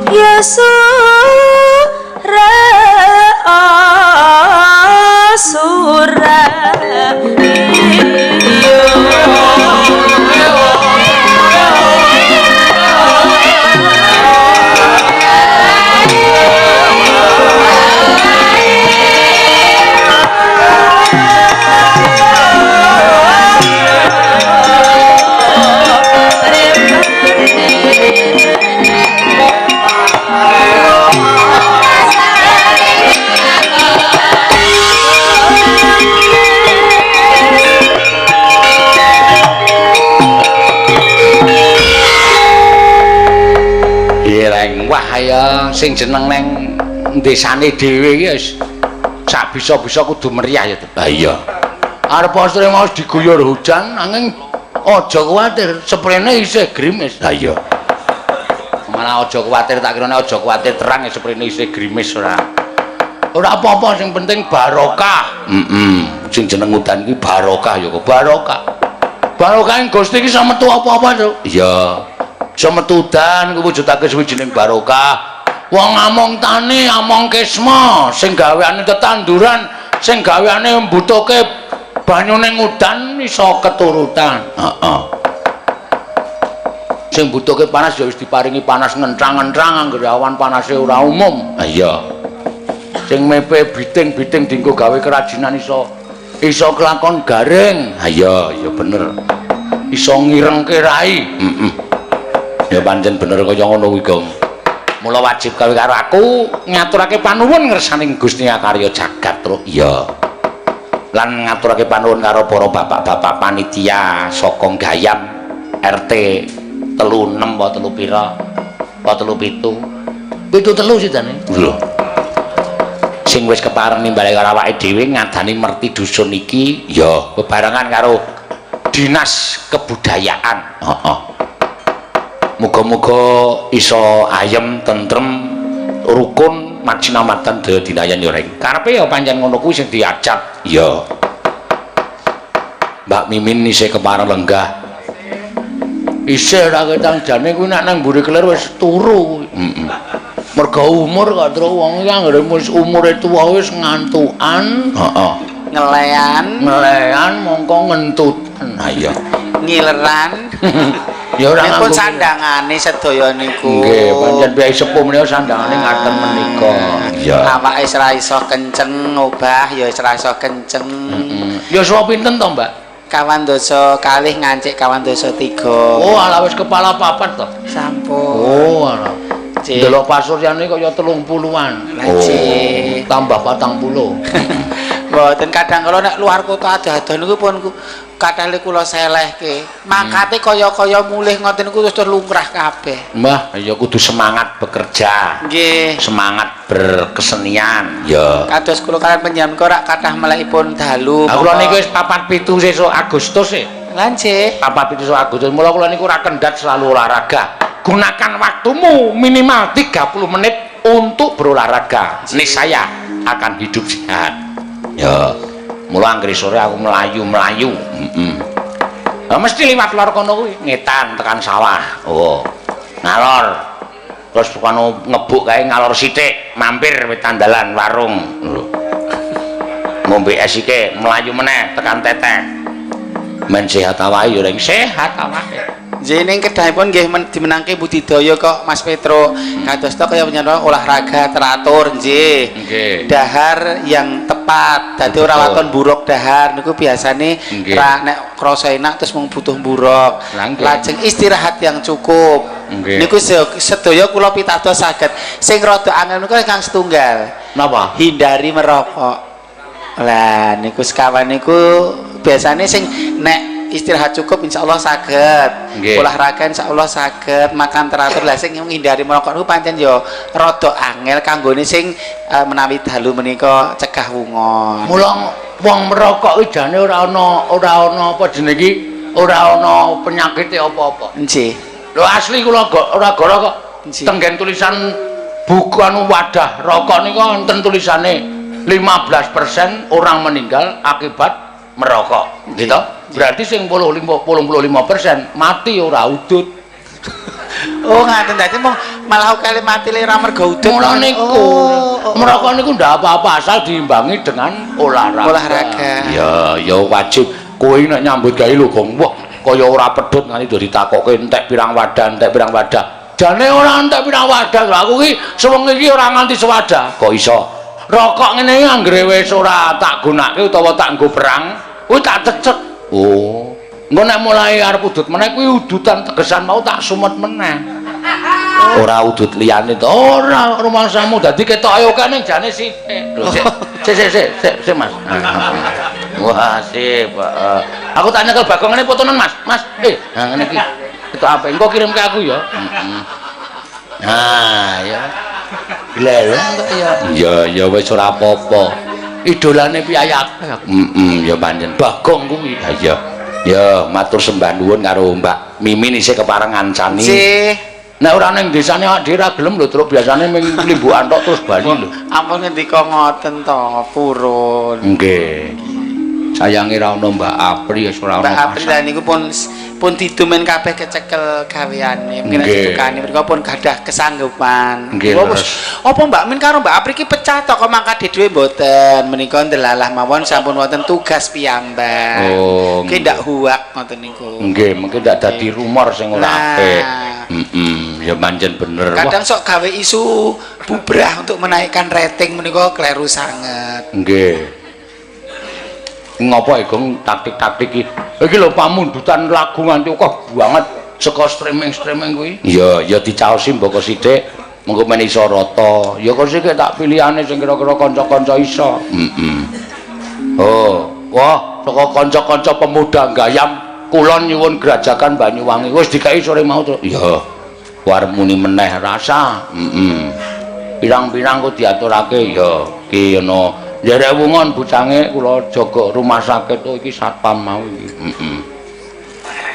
Ya sura sura Wah ya sing jeneng neng desane dhewe iki wis sak bisa-bisa kudu meriah ya. Lah iya. Arep astre mau diguyur hujan nanging aja kuwatir, sprene isih grimis. Lah iya. Malah aja kuwatir, tak kirane aja kuwatir terang sprene isih grimis ora. Ora apa-apa sing penting barokah. Heeh. Sing jeneng udan iki barokah ya kok barokah. Barokah Gusti iki iso metu apa-apa to. Iya. Iso metu udan kuwujudake suwijining barokah. Wong among tani, among kisma, sing gaweane tetanduran, sing gaweane mbutuhke banyune udan iso keturutan. Heeh. Sing mbutuhke panas ya wis diparingi panas ngentrang-ngentrang anggere awan panase ora umum. Ha iya. Sing mepe biting-biting dienggo gawe kerajinan iso iso kelakon garing. Ha iya, ya bener. Iso ngirengke rai. Heeh. Ya pancen bener kaya ngono kuwi, Gong. Mula wajib gawe karo aku ngaturake panuwun ngersaning Gusti Akarya jagat, Truk. Iya. Lan ngaturake panuwun karo para bapak-bapak panitia saka Gayam RT 36 apa 3 pira? Apa 37? 73 sih jane. Lho. Sing wis kepareng nimbali karo awake dhewe ngadani merti dusun iki ya bebarengan karo Dinas Kebudayaan. Heeh. Muga-muga iso ayem, tentrem, rukun, majinamatan daya dinayan ya reng. Karepe ya pancen ngono kuwi sing diajak. Iya. Mbak Mimin isih kepareng lenggah. Isih ora ketang jane kuwi nek nang mburi kelir wis turu kuwi. Heeh. Mergo umur kok terus wong iki anggere wis umure tuwa wis ngantukan, heeh. Ngelean, ngelean mongko ngentutan. Ha iya. Ngileran. Ya ora nganggo sandangane sedaya niku. Nggih, pancen piyai sepuh menika sandangane ngaten menika. Iya. Awake wis ora iso kenceng ngobah, ya wis ora iso kenceng. Heeh. Ya suwa pinten to, Mbak? Kawan dasa kalih ngancik kawan dasa 3. Oh, ala wis kepala papat to. Sampun. Oh, ala. Delok pasuryane kaya 30-an. Oh, tambah 40. Mboten kadang kala nek luar kota adoh-adoh niku pun kathah kula selehke. Mangkate kaya-kaya mulih ngoten niku terus lumrah kabeh. Mbah, ya kudu semangat bekerja. Nggih. Semangat berkesenian. Ya. Kados kula kalian panjenengan ora kathah melekipun dalu. Kula niku wis 47 sesuk Agustus e. Lah nggih. 47 sesuk Agustus. Mula kula niku ora kendhat selalu olahraga. Gunakan waktumu minimal 30 menit untuk berolahraga. Niscaya akan hidup sehat. Ya. Mula anggere sore aku melayu-melayu. Heeh. Lah mesti liwat lor kono kuwi, ngetan tekan sawah. Oh. Ngalor. Terus kono ngebuk kae ngalor sithik, mampir wetan dalan warung. Lho. Ngombe es iki melayu meneh tekan tetek. Men sehat awake ya ring sehat awake. Nggih ning kedahipun nggih dimenangke budidaya kok Mas Petro. Kados to kaya panjenengan olahraga teratur nggih. Dahar yang tepat. Dadi ora waton buruk dahar niku biasane ra nek krasa enak terus mung butuh buruk. Lajeng istirahat yang cukup. Niku sedaya kula pitados saged. Sing rada angel niku ingkang setunggal. Napa? Hindari merokok. Lah niku sekawan niku biasane sing nek istirahat cukup insyaallah saged, olahraga insyaallah saged, makan teratur. Lah sing menghindari merokok niku pancen ya rada angel kanggone sing menawi dalu menika cegah wungon. Mula wong merokok iki jane ora ana apa jenenge iki, ora ana penyakite apa-apa. Nggih. Lho asli kula ora goro kok. Tenggen tulisan buku anu wadah rokok niku wonten tulisane 15% orang meninggal akibat merokok. Gitu. Berarti sing 85% mati ora udut. Oh, ngaten dadi mung malah kali mati le ora mergo udut. Mula niku. Oh. Mereka niku ndak apa-apa asal diimbangi dengan olahraga. Olahraga. Ya, ya wajib. Kowe nek nyambut gawe lho, Gong. Wah, kaya ora pedhot nganti do ditakokke entek pirang wadah, entek pirang wadah. Jane ora entek pirang wadah. Lho aku ki sewengi iki ora nganti sewadah. Kok iso? Rokok ngene iki anggere wis ora tak gunake utawa tak nggo perang, kuwi tak cecek. Oh. Engko nek mulai arep udut meneh kuwi udutan tegesan mau tak sumet meneh. Ora udut liyane to. Ora rumangsamu dadi ketoke akeh ning jane sithik. Lho sik sik sik sik sik sik Mas. Wah, sip. Heeh. Aku tak nyekel bagong ngene fotonan Mas. Mas, nah ngene iki. Ketok apik. Engko kirim ke aku ya. Heeh. Nah, ya. Gleleng kok ya. Ya, ya wis ora apa-apa. Idolane piyayi akeh. Heeh, ya pancen Bagong kuwi. Ha iya. Ya, matur sembah nuwun karo Mbak Mimin isih kepareng ngancani. Nggih. Nek ora ning desane awak dhewe ra gelem lho, Truk. Biasane ming limbukan tok terus bali lho. Ampun ngendika ngoten to, purun. Nggih. Sayange ra ono Mbak Apri wis ora ono. Mbak Apri masalah. lah niku pun pun didumen kabeh kecekel gaweane. Mungkin nek Nggih. sukane mriku pun gadah kesanggupan. Nggih, Wah, wis, leres. apa Mbak Min karo Mbak Apri ki pecah to kok mangkat dhewe mboten. Menika ndelalah mawon sampun wonten tugas piyambak. Oh, Ki ndak huak ngoten niku. Nggih, mungkin ndak dadi rumor sing ora Nah. apik. Heeh, ya pancen bener. Wah, Kadang sok gawe isu bubrah untuk menaikkan rating menika kleru sanget. nggih. Ngopo Gong taktik-taktik iki? Iki lho pamundutan lagu nganti akeh banget saka streaming-streaming kuwi. Iya, ya dicaosi mboko sithik, mengko men iso rata. Ya kok sik tak pilihane sing kira-kira kanca-kanca iso. Heeh. Oh, wah, saka kanca-kanca pemuda Gayam kulon nyuwun Grajagan Banyuwangi. Wis dikai sore mau to. Iya. War muni meneh rasa. Heeh. Pirang-pirang kok diaturake ya. Ki ana nderek wungon bucange kula jaga rumah sakit. Oh iki satpam mau iki. Heeh.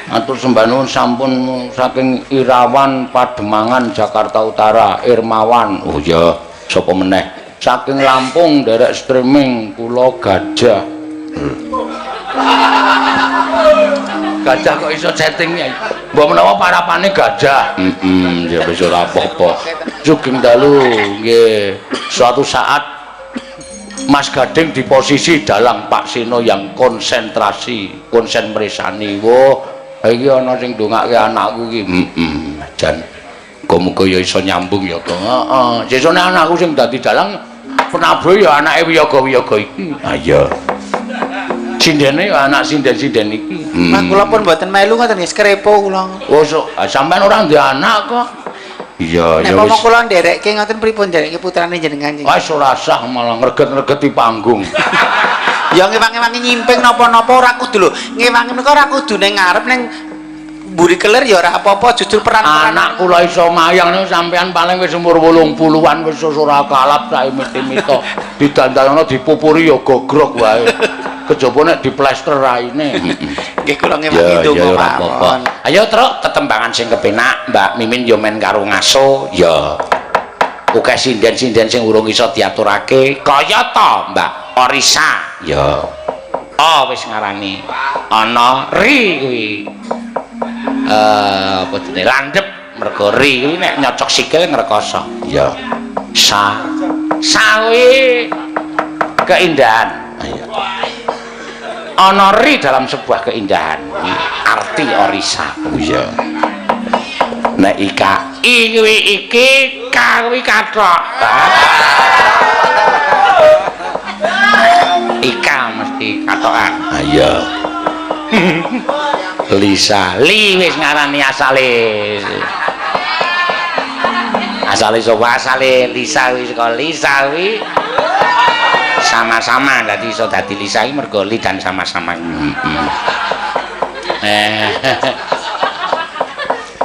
Atur sembah nuwun sampun saking Irawan Pademangan Jakarta Utara, Irmawan. Oh iya, sapa meneh? Saking Lampung nderek streaming kula Gajah. Gajah kok iso chatting ya? Mbok menawa parapane gajah. Heeh, ya wis ora apa-apa. Sugeng dalu nggih. Suatu saat Mas Gading di posisi dalang Pak Seno yang konsentrasi, konsen mresani. Wah, iki ana sing ndongake anakku iki. Heeh, jan. Muga-muga ya iso nyambung ya, Kang. Heeh. Sesone anakku sing dadi dalang penabuh ya anake wiyaga-wiyaga iki. Ha iya. Sindene ya anak sinden-sinden iki. Mas kula pun mboten melu ngoten nggih skrepo kula. Oh, so, sampean ora ndek anak kok. Iya, Nek ya pomo wis. kula nderekke ngoten pripun nderekke putrane jenengan? Wis ora sah malah ngreget-regeti panggung. Ya ngewangi-wangi nyimping napa-napa ora kudu lho. Ngewangi menika ora kudu ning ngarep ning mburi kelir ya ora apa-apa justru peran-peran. Anak kula iso mayang niku sampean paling wis umur 80-an wis ora kalap sae miti-mito. Didandanono dipupuri ya gogrok wae. Kejaba nek diplester raine. Nggih kula ngewangi Ya, ya donga ora apa-apa. mawon. Ayo Truk, tetembangan sing kepenak, Mbak Mimin yo men karo ngaso, ya. Akeh sinden-sinden sing urung iso diaturake, kaya ta Mbak Orisa, ya. Oh wis ngarani. Ana ri kuwi. Apa jenenge? Landhep mergo ri kuwi nek nyocok sikil ngrekoso. Ya. Sa. Sa kuwi keindahan. Iya. Ana ri dalam sebuah keindahan. Arti Orisa. Oh iya. Nek ika i kuwi iki, ka kuwi kathok. Ika mesti kathokan. Ha iya. Lisa, li wis ngarani asale. Asale sapa? Asale Lisa kuwi saka Lisa kuwi sama-sama dadi iso dadi Lisa iki mergo li dan sama-sama.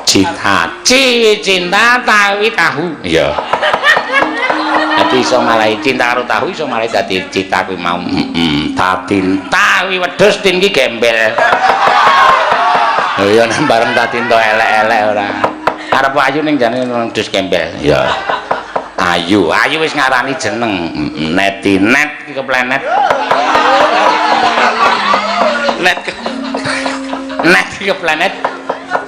Cita, ci cinta tawi tahu. Iya. Dadi iso marai cinta karo tahu iso marai dadi cita kuwi mau. Heeh. Tatinta kuwi wedhus tin ki gembel. Lha ya nek bareng tatinta elek-elek ora. Arep ayu ning jane wedhus gembel. Iya. Ayu, ayu wis ngarani jeneng. Neti net iki keplanet. Net. Nek dikeplenet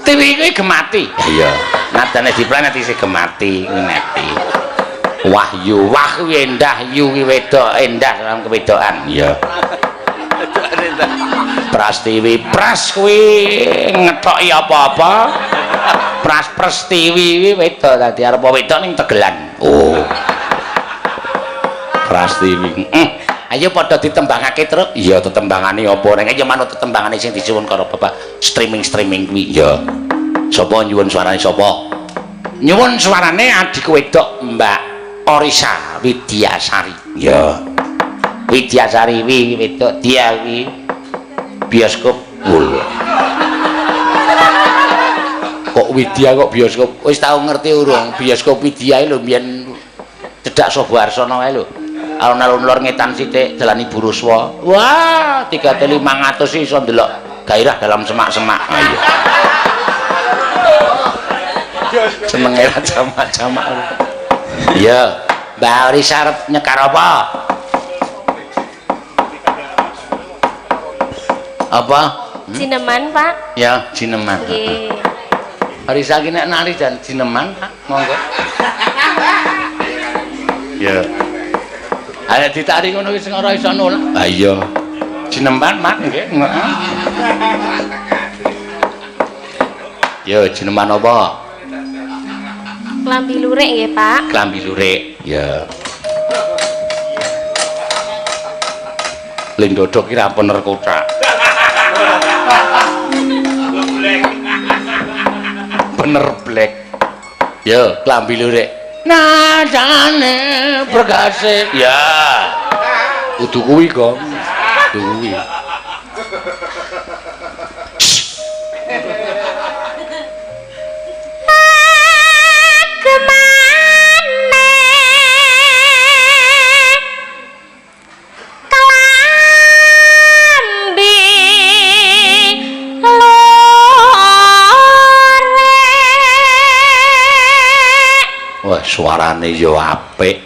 tiwi kuwi gemati. Iya. Nadane diplenet isih gemati kuwi neti. Wahyu, wah kuwi endah, yu kuwi wedok, endah dalam kewedokan. Iya. Prastiwi, pras kuwi ngethoki apa-apa. Pras Prestiwi kuwi wedok dadi arep wedok ning tegelan. Oh. Prastiwi. Ayo padha ditembangake, Truk. Iya, tetembangane apa ning ya manut tetembangane sing disuwun karo Bapak streaming-streaming kuwi. Iya. Sapa nyuwun suarane sapa? Nyuwun suarane adikku wedok Mbak Orisa Widyasari. Iya. Widyasari wi wedok dia wi bioskop. Wul. Kok Widya kok bioskop? Wis tau ngerti urung bioskop Widya lho mbiyen cedhak Soboharsono wae lho. Alun-alun lor ngetan sithik dalan Ibu Ruswa. Wah, 3.500 iso ndelok gairah dalam semak-semak. Ayo. Senenge ra jamak-jamak. Iya, Mbak Orisa arep nyekar apa? Apa? Jineman, Pak. Ya, jineman. Nggih. Orisa ki nek nari jan jineman, Pak. Monggo. Ya. Ayo ditari ngono wis ora iso nolak. Ha iya. Jineman, Mak, nggih. Heeh. Yo, jineman apa? Klambi lurik nggih, Pak. Klambi lurik. Ya. Ling dodok ki ra pener kothak. Bener blek. Yo, klambi lurik. Nadane berkase. Ya. Kudu kuwi, Gong. Kudu kuwi. Wah, suarane ya apik.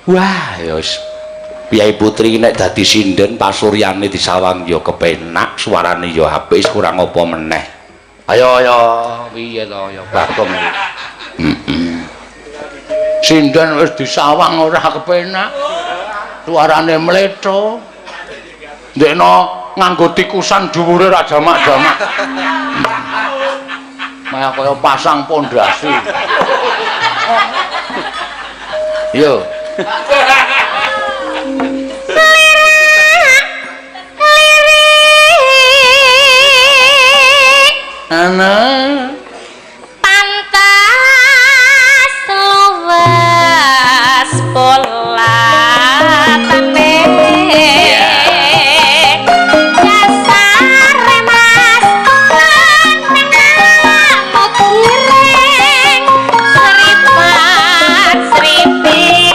Wah, ya wis. Piyai putri nek dadi sinden pasuryane disawang ya kepenak, suarane ya apik, wis kurang apa meneh. Ayo ayo, piye to ya Bagong. Heeh. Sinden wis disawang ora kepenak. Suarane mletho. Ndekno nganggo tikusan dhuwure ra jamak-jamak. Maya kaya pasang pondasi. Yo. Lirik Ana pantas luwes polatane dasare mas lan giring seripat seripit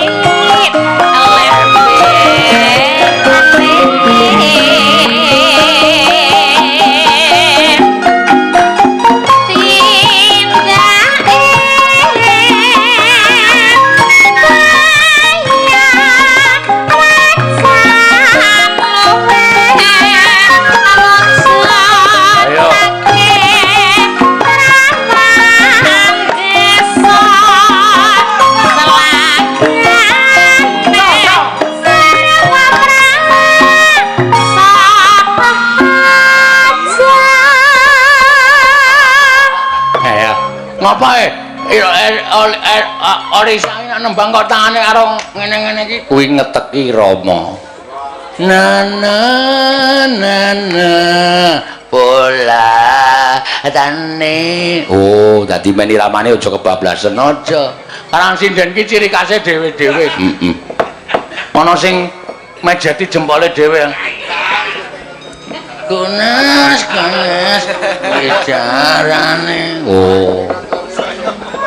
Ngapa Orisa nek nembang kok tangane karo ngene-ngene iki kuwi ngeteki Rama. Na na na na bola tane. Oh, dadi men iramane aja kebablasan aja. Karang sinden ki ciri khase dhewe-dhewe. Heeh. Ana sing mejeti jempole dhewe. Gunas, gunas bicarane. Oh.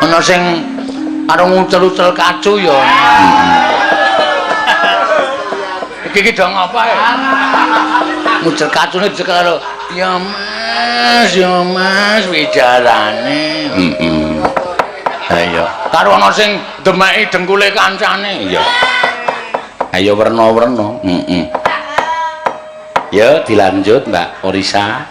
Ana sing karo ngucel-ucel kacu ya. Iki iki do ngapa ya? Ngucel kacune dicekel karo ya Mas wijarane. Heeh. Ha iya. Karo ana sing demeki dengkule kancane. Iya. Ayo werna-werna. Heeh. Ya dilanjut Mbak Orisa.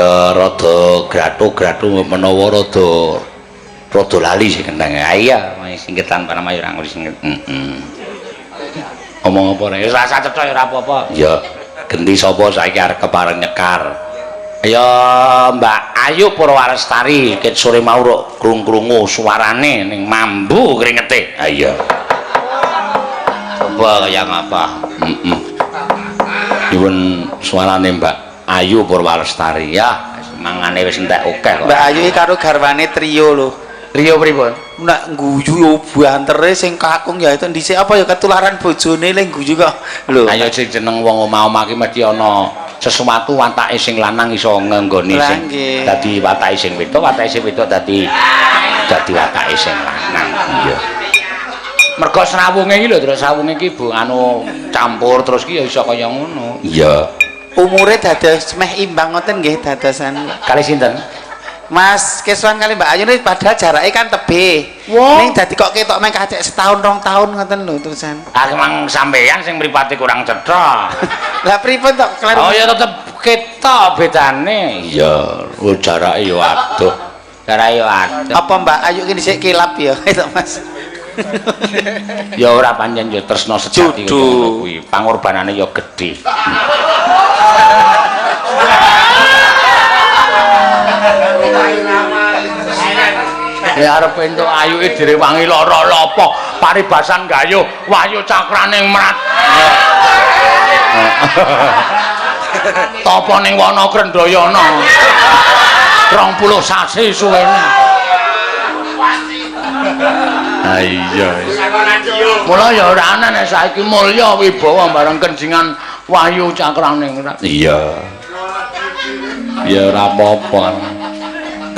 Ya rada gratu-gratu menawa rada rada lali sing kentang. Ah iya, singketan panama ya ora ngerti sing. Heeh. Omong apa rek? Wis rasa cetha ya ora apa-apa. Ya, genti sapa saiki arep kepareng nyekar. Ya Mbak Ayu Purwalestari ket sore mau rok krung-krungu suarane ning mambu kringete. Ha iya. Coba kaya ngapa? Heeh. Nyuwun suarane Mbak Ayu Purwalestari ya, mangane wis entek akeh kok. Mbak Ayu iki karo garwane trio lho. Trio pripun? Nek guyu yo bantere sing kakung ya itu dhisik apa ya ketularan bojone le guyu kok. Lho. Ayo sing jeneng wong omah-omah ki mesti ana sesuatu watake sing lanang iso ngenggoni sing dadi watake sing wedok, watake sing wedok dadi dadi watake sing lanang. Iya. Mergo srawunge iki lho, terus srawunge iki bu anu campur terus ki ya iso kaya ngono. Iya. Umure dados meh imbang ngoten nggih dadosan. Kali sinten? Mas Keswan kali Mbak Ayu ini padahal jaraknya kan tebih. Ning dadi kok ketok meh kacek setahun rong tahun ngoten lho terusan. Ah emang sampeyan sing mripate kurang cetha. Lah pripun tok kleru? Oh ya tetep ketok bedane. Iya, oh jarake ya adoh. Jarake ya adoh. Apa Mbak Ayu ki dhisik kilap ya itu Mas? Ya ora pancen ya tresna sejati ngono kuwi. Pangorbanane ya gedhe. Ya arep entuk ayuke direwangi lara lopo paribasan gayuh wahyu cakraning mrat. Tapa ning wana Krendayana 20 sasi suwene. Ha iya. Mula ya ora ana nek saiki mulya wibawa bareng kenjingan wahyu cakraning mrat. Iya. Ya ora apa-apa.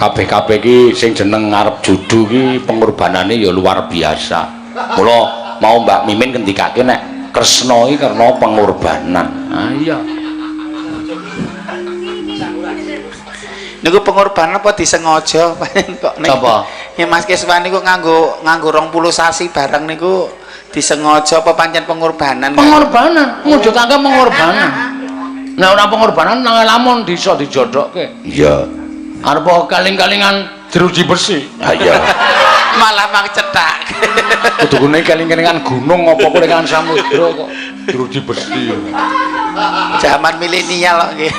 Kabeh-kabeh iki sing jeneng arep judu iki pengorbanane ya luar biasa. Mula mau Mbak Mimin ngendikake nek Kresna iki karena pengorbanan. Ah iya. Niku pengorbanan apa disengaja kok nek Sapa? Ya Mas Keswan niku nganggo nganggo 20 sasi bareng niku disengaja apa pancen pengorbanan? Pengorbanan, mujudake pengorbanan. Nek ora pengorbanan nang lamun iso dijodokke. Iya. Arep kaling-kalingan jeruji besi. Ha iya. Malah mang cethak. Kudune kaling-kalingan gunung apa kalingan samudra kok jeruji besi. Zaman milenial kok nggih.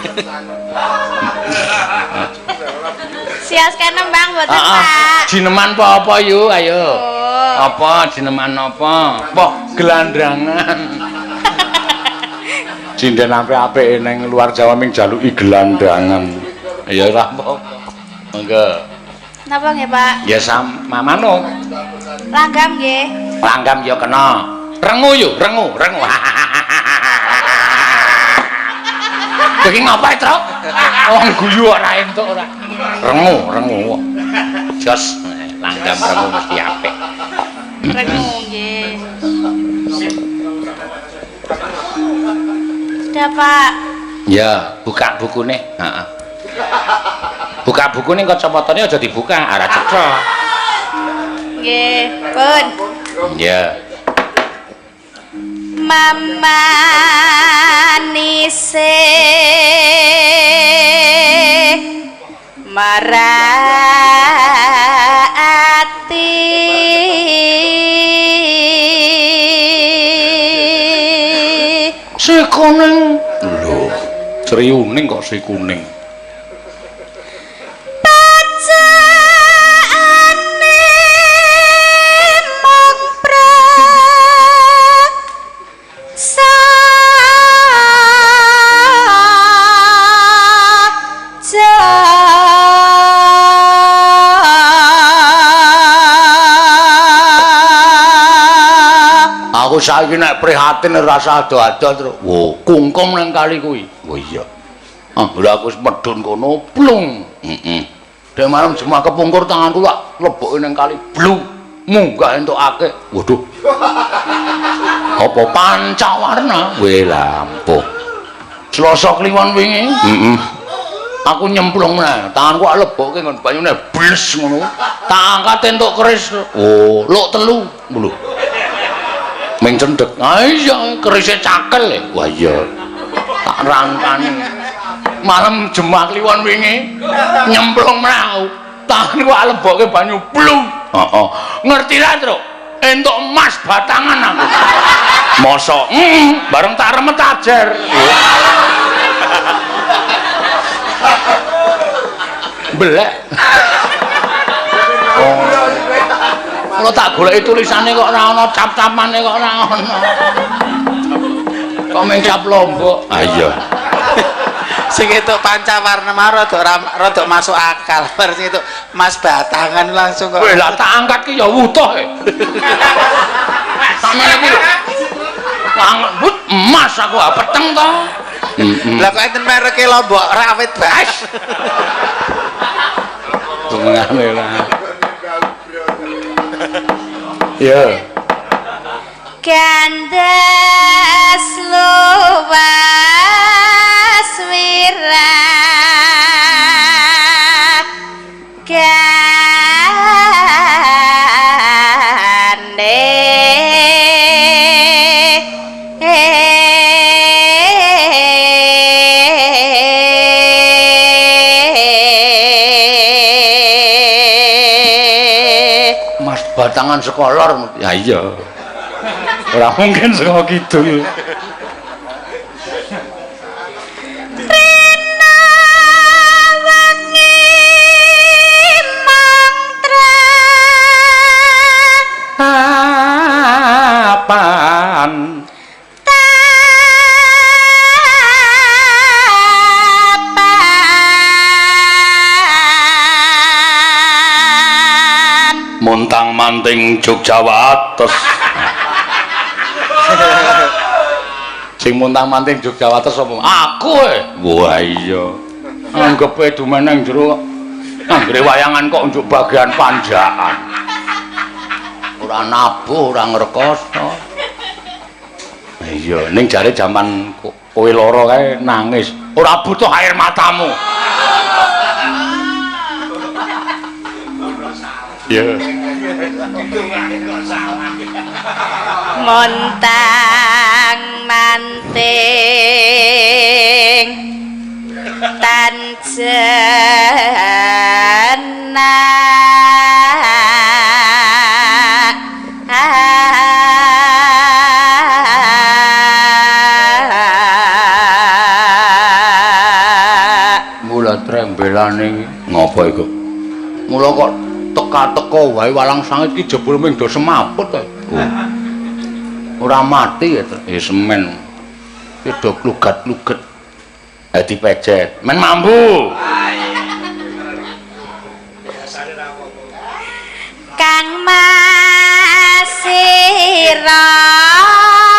Sias kene Bang mboten Pak. Jineman apa apa yu ayo. Apa jineman apa? Apa gelandangan. Jinden apik-apik ning luar Jawa ming jaluki gelandangan. Ya ora apa-apa. Monggo. Napa nggih, Pak? Ya sam manuk. Langgam nggih. Langgam ya kena. Rengu yo, rengu, rengu. Iki ngapa, Truk? Wong guyu ora entuk ora. Rengu, rengu. Jos langgam rengu mesti apik. Rengu nggih. Sudah, Pak. Ya, buka bukune. Heeh. Buka bukune kacamatane aja dibuka, ora cetha. Nggih, pun. Ya. Mamanise marati si kuning. Lho, sri kuning kok si kuning. Aku saiki nek prihatin rasa ado-ado terus. Wo, kungkum nang kali kuwi. Wo iya. Ah, lha aku wis medhun kono plung. Heeh. Dek malam Jumat kepungkur tanganku tak leboke nang kali blu. Munggah entuk akeh. Waduh. Apa pancawarna? Weh lampuh. Selasa kliwon wingi. Heeh. Aku nyemplung meneh. Tanganku tak leboke nggon banyune bles ngono. Tak angkat entuk keris. Oh, luk telu. Lho. Ming cendhek. Ah iya, kerise cakel. Wah iya. Tak rangkane. Malam Jumat Kliwon wingi nyemplung mrau. Tangan ku lebokke banyu blung. Heeh. Ngerti ra, Truk? Entuk emas batangan aku. Mosok, bareng tak remet ajer. Belek. Oh. Kalau tak goleki tulisane kok ora ana, cap-capane kok ora ana. Kok mung cap lombok. Ah iya. Sing entuk pancawarna mah rada masuk akal. Bar sing entuk mas batangan langsung kok. Weh lah tak angkat ki ya wutuh e. Samene iki. But emas aku ah peteng to. Lah kok enten mereke lombok rawit bae. Dongane lah. Ya. Gandes luwas wirah gane Mas batangan sekolor. Ya iya. Ora mungkin saka kidul. Rena wengi mantra apaan tapan muntang manting Jogja Wates. Sing muntang manting Jogja Wates sapa? Aku e. Wah iya. Anggepe dumeneng jero anggere wayangan kok njuk bagian panjakan. Ora nabuh, ora ngrekoso. Iya, ning jare jaman kowe lara kae nangis. Ora butuh air matamu. Iya. Montang manting tanjena Mula trembelane ngopo iku? Mula kok teka-teka wae walang sangit ki jebul ming do semaput to. Oh. Ora mati ya, ya semen. Ki do klugat-kluget. Ha dipejet. Men mambu. Kang Mas sira wong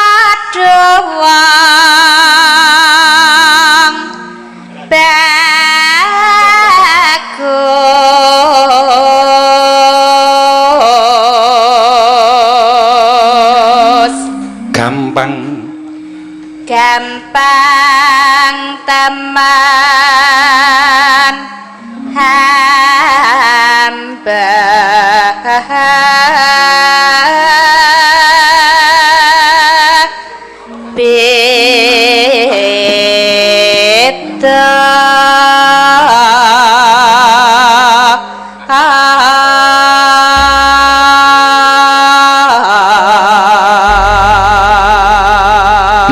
bagus gampang gampang teman hamba beda.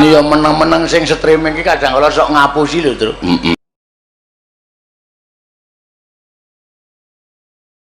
Ini ya meneng-meneng sing streaming iki kadang kala sok ngapusi lho, Truk.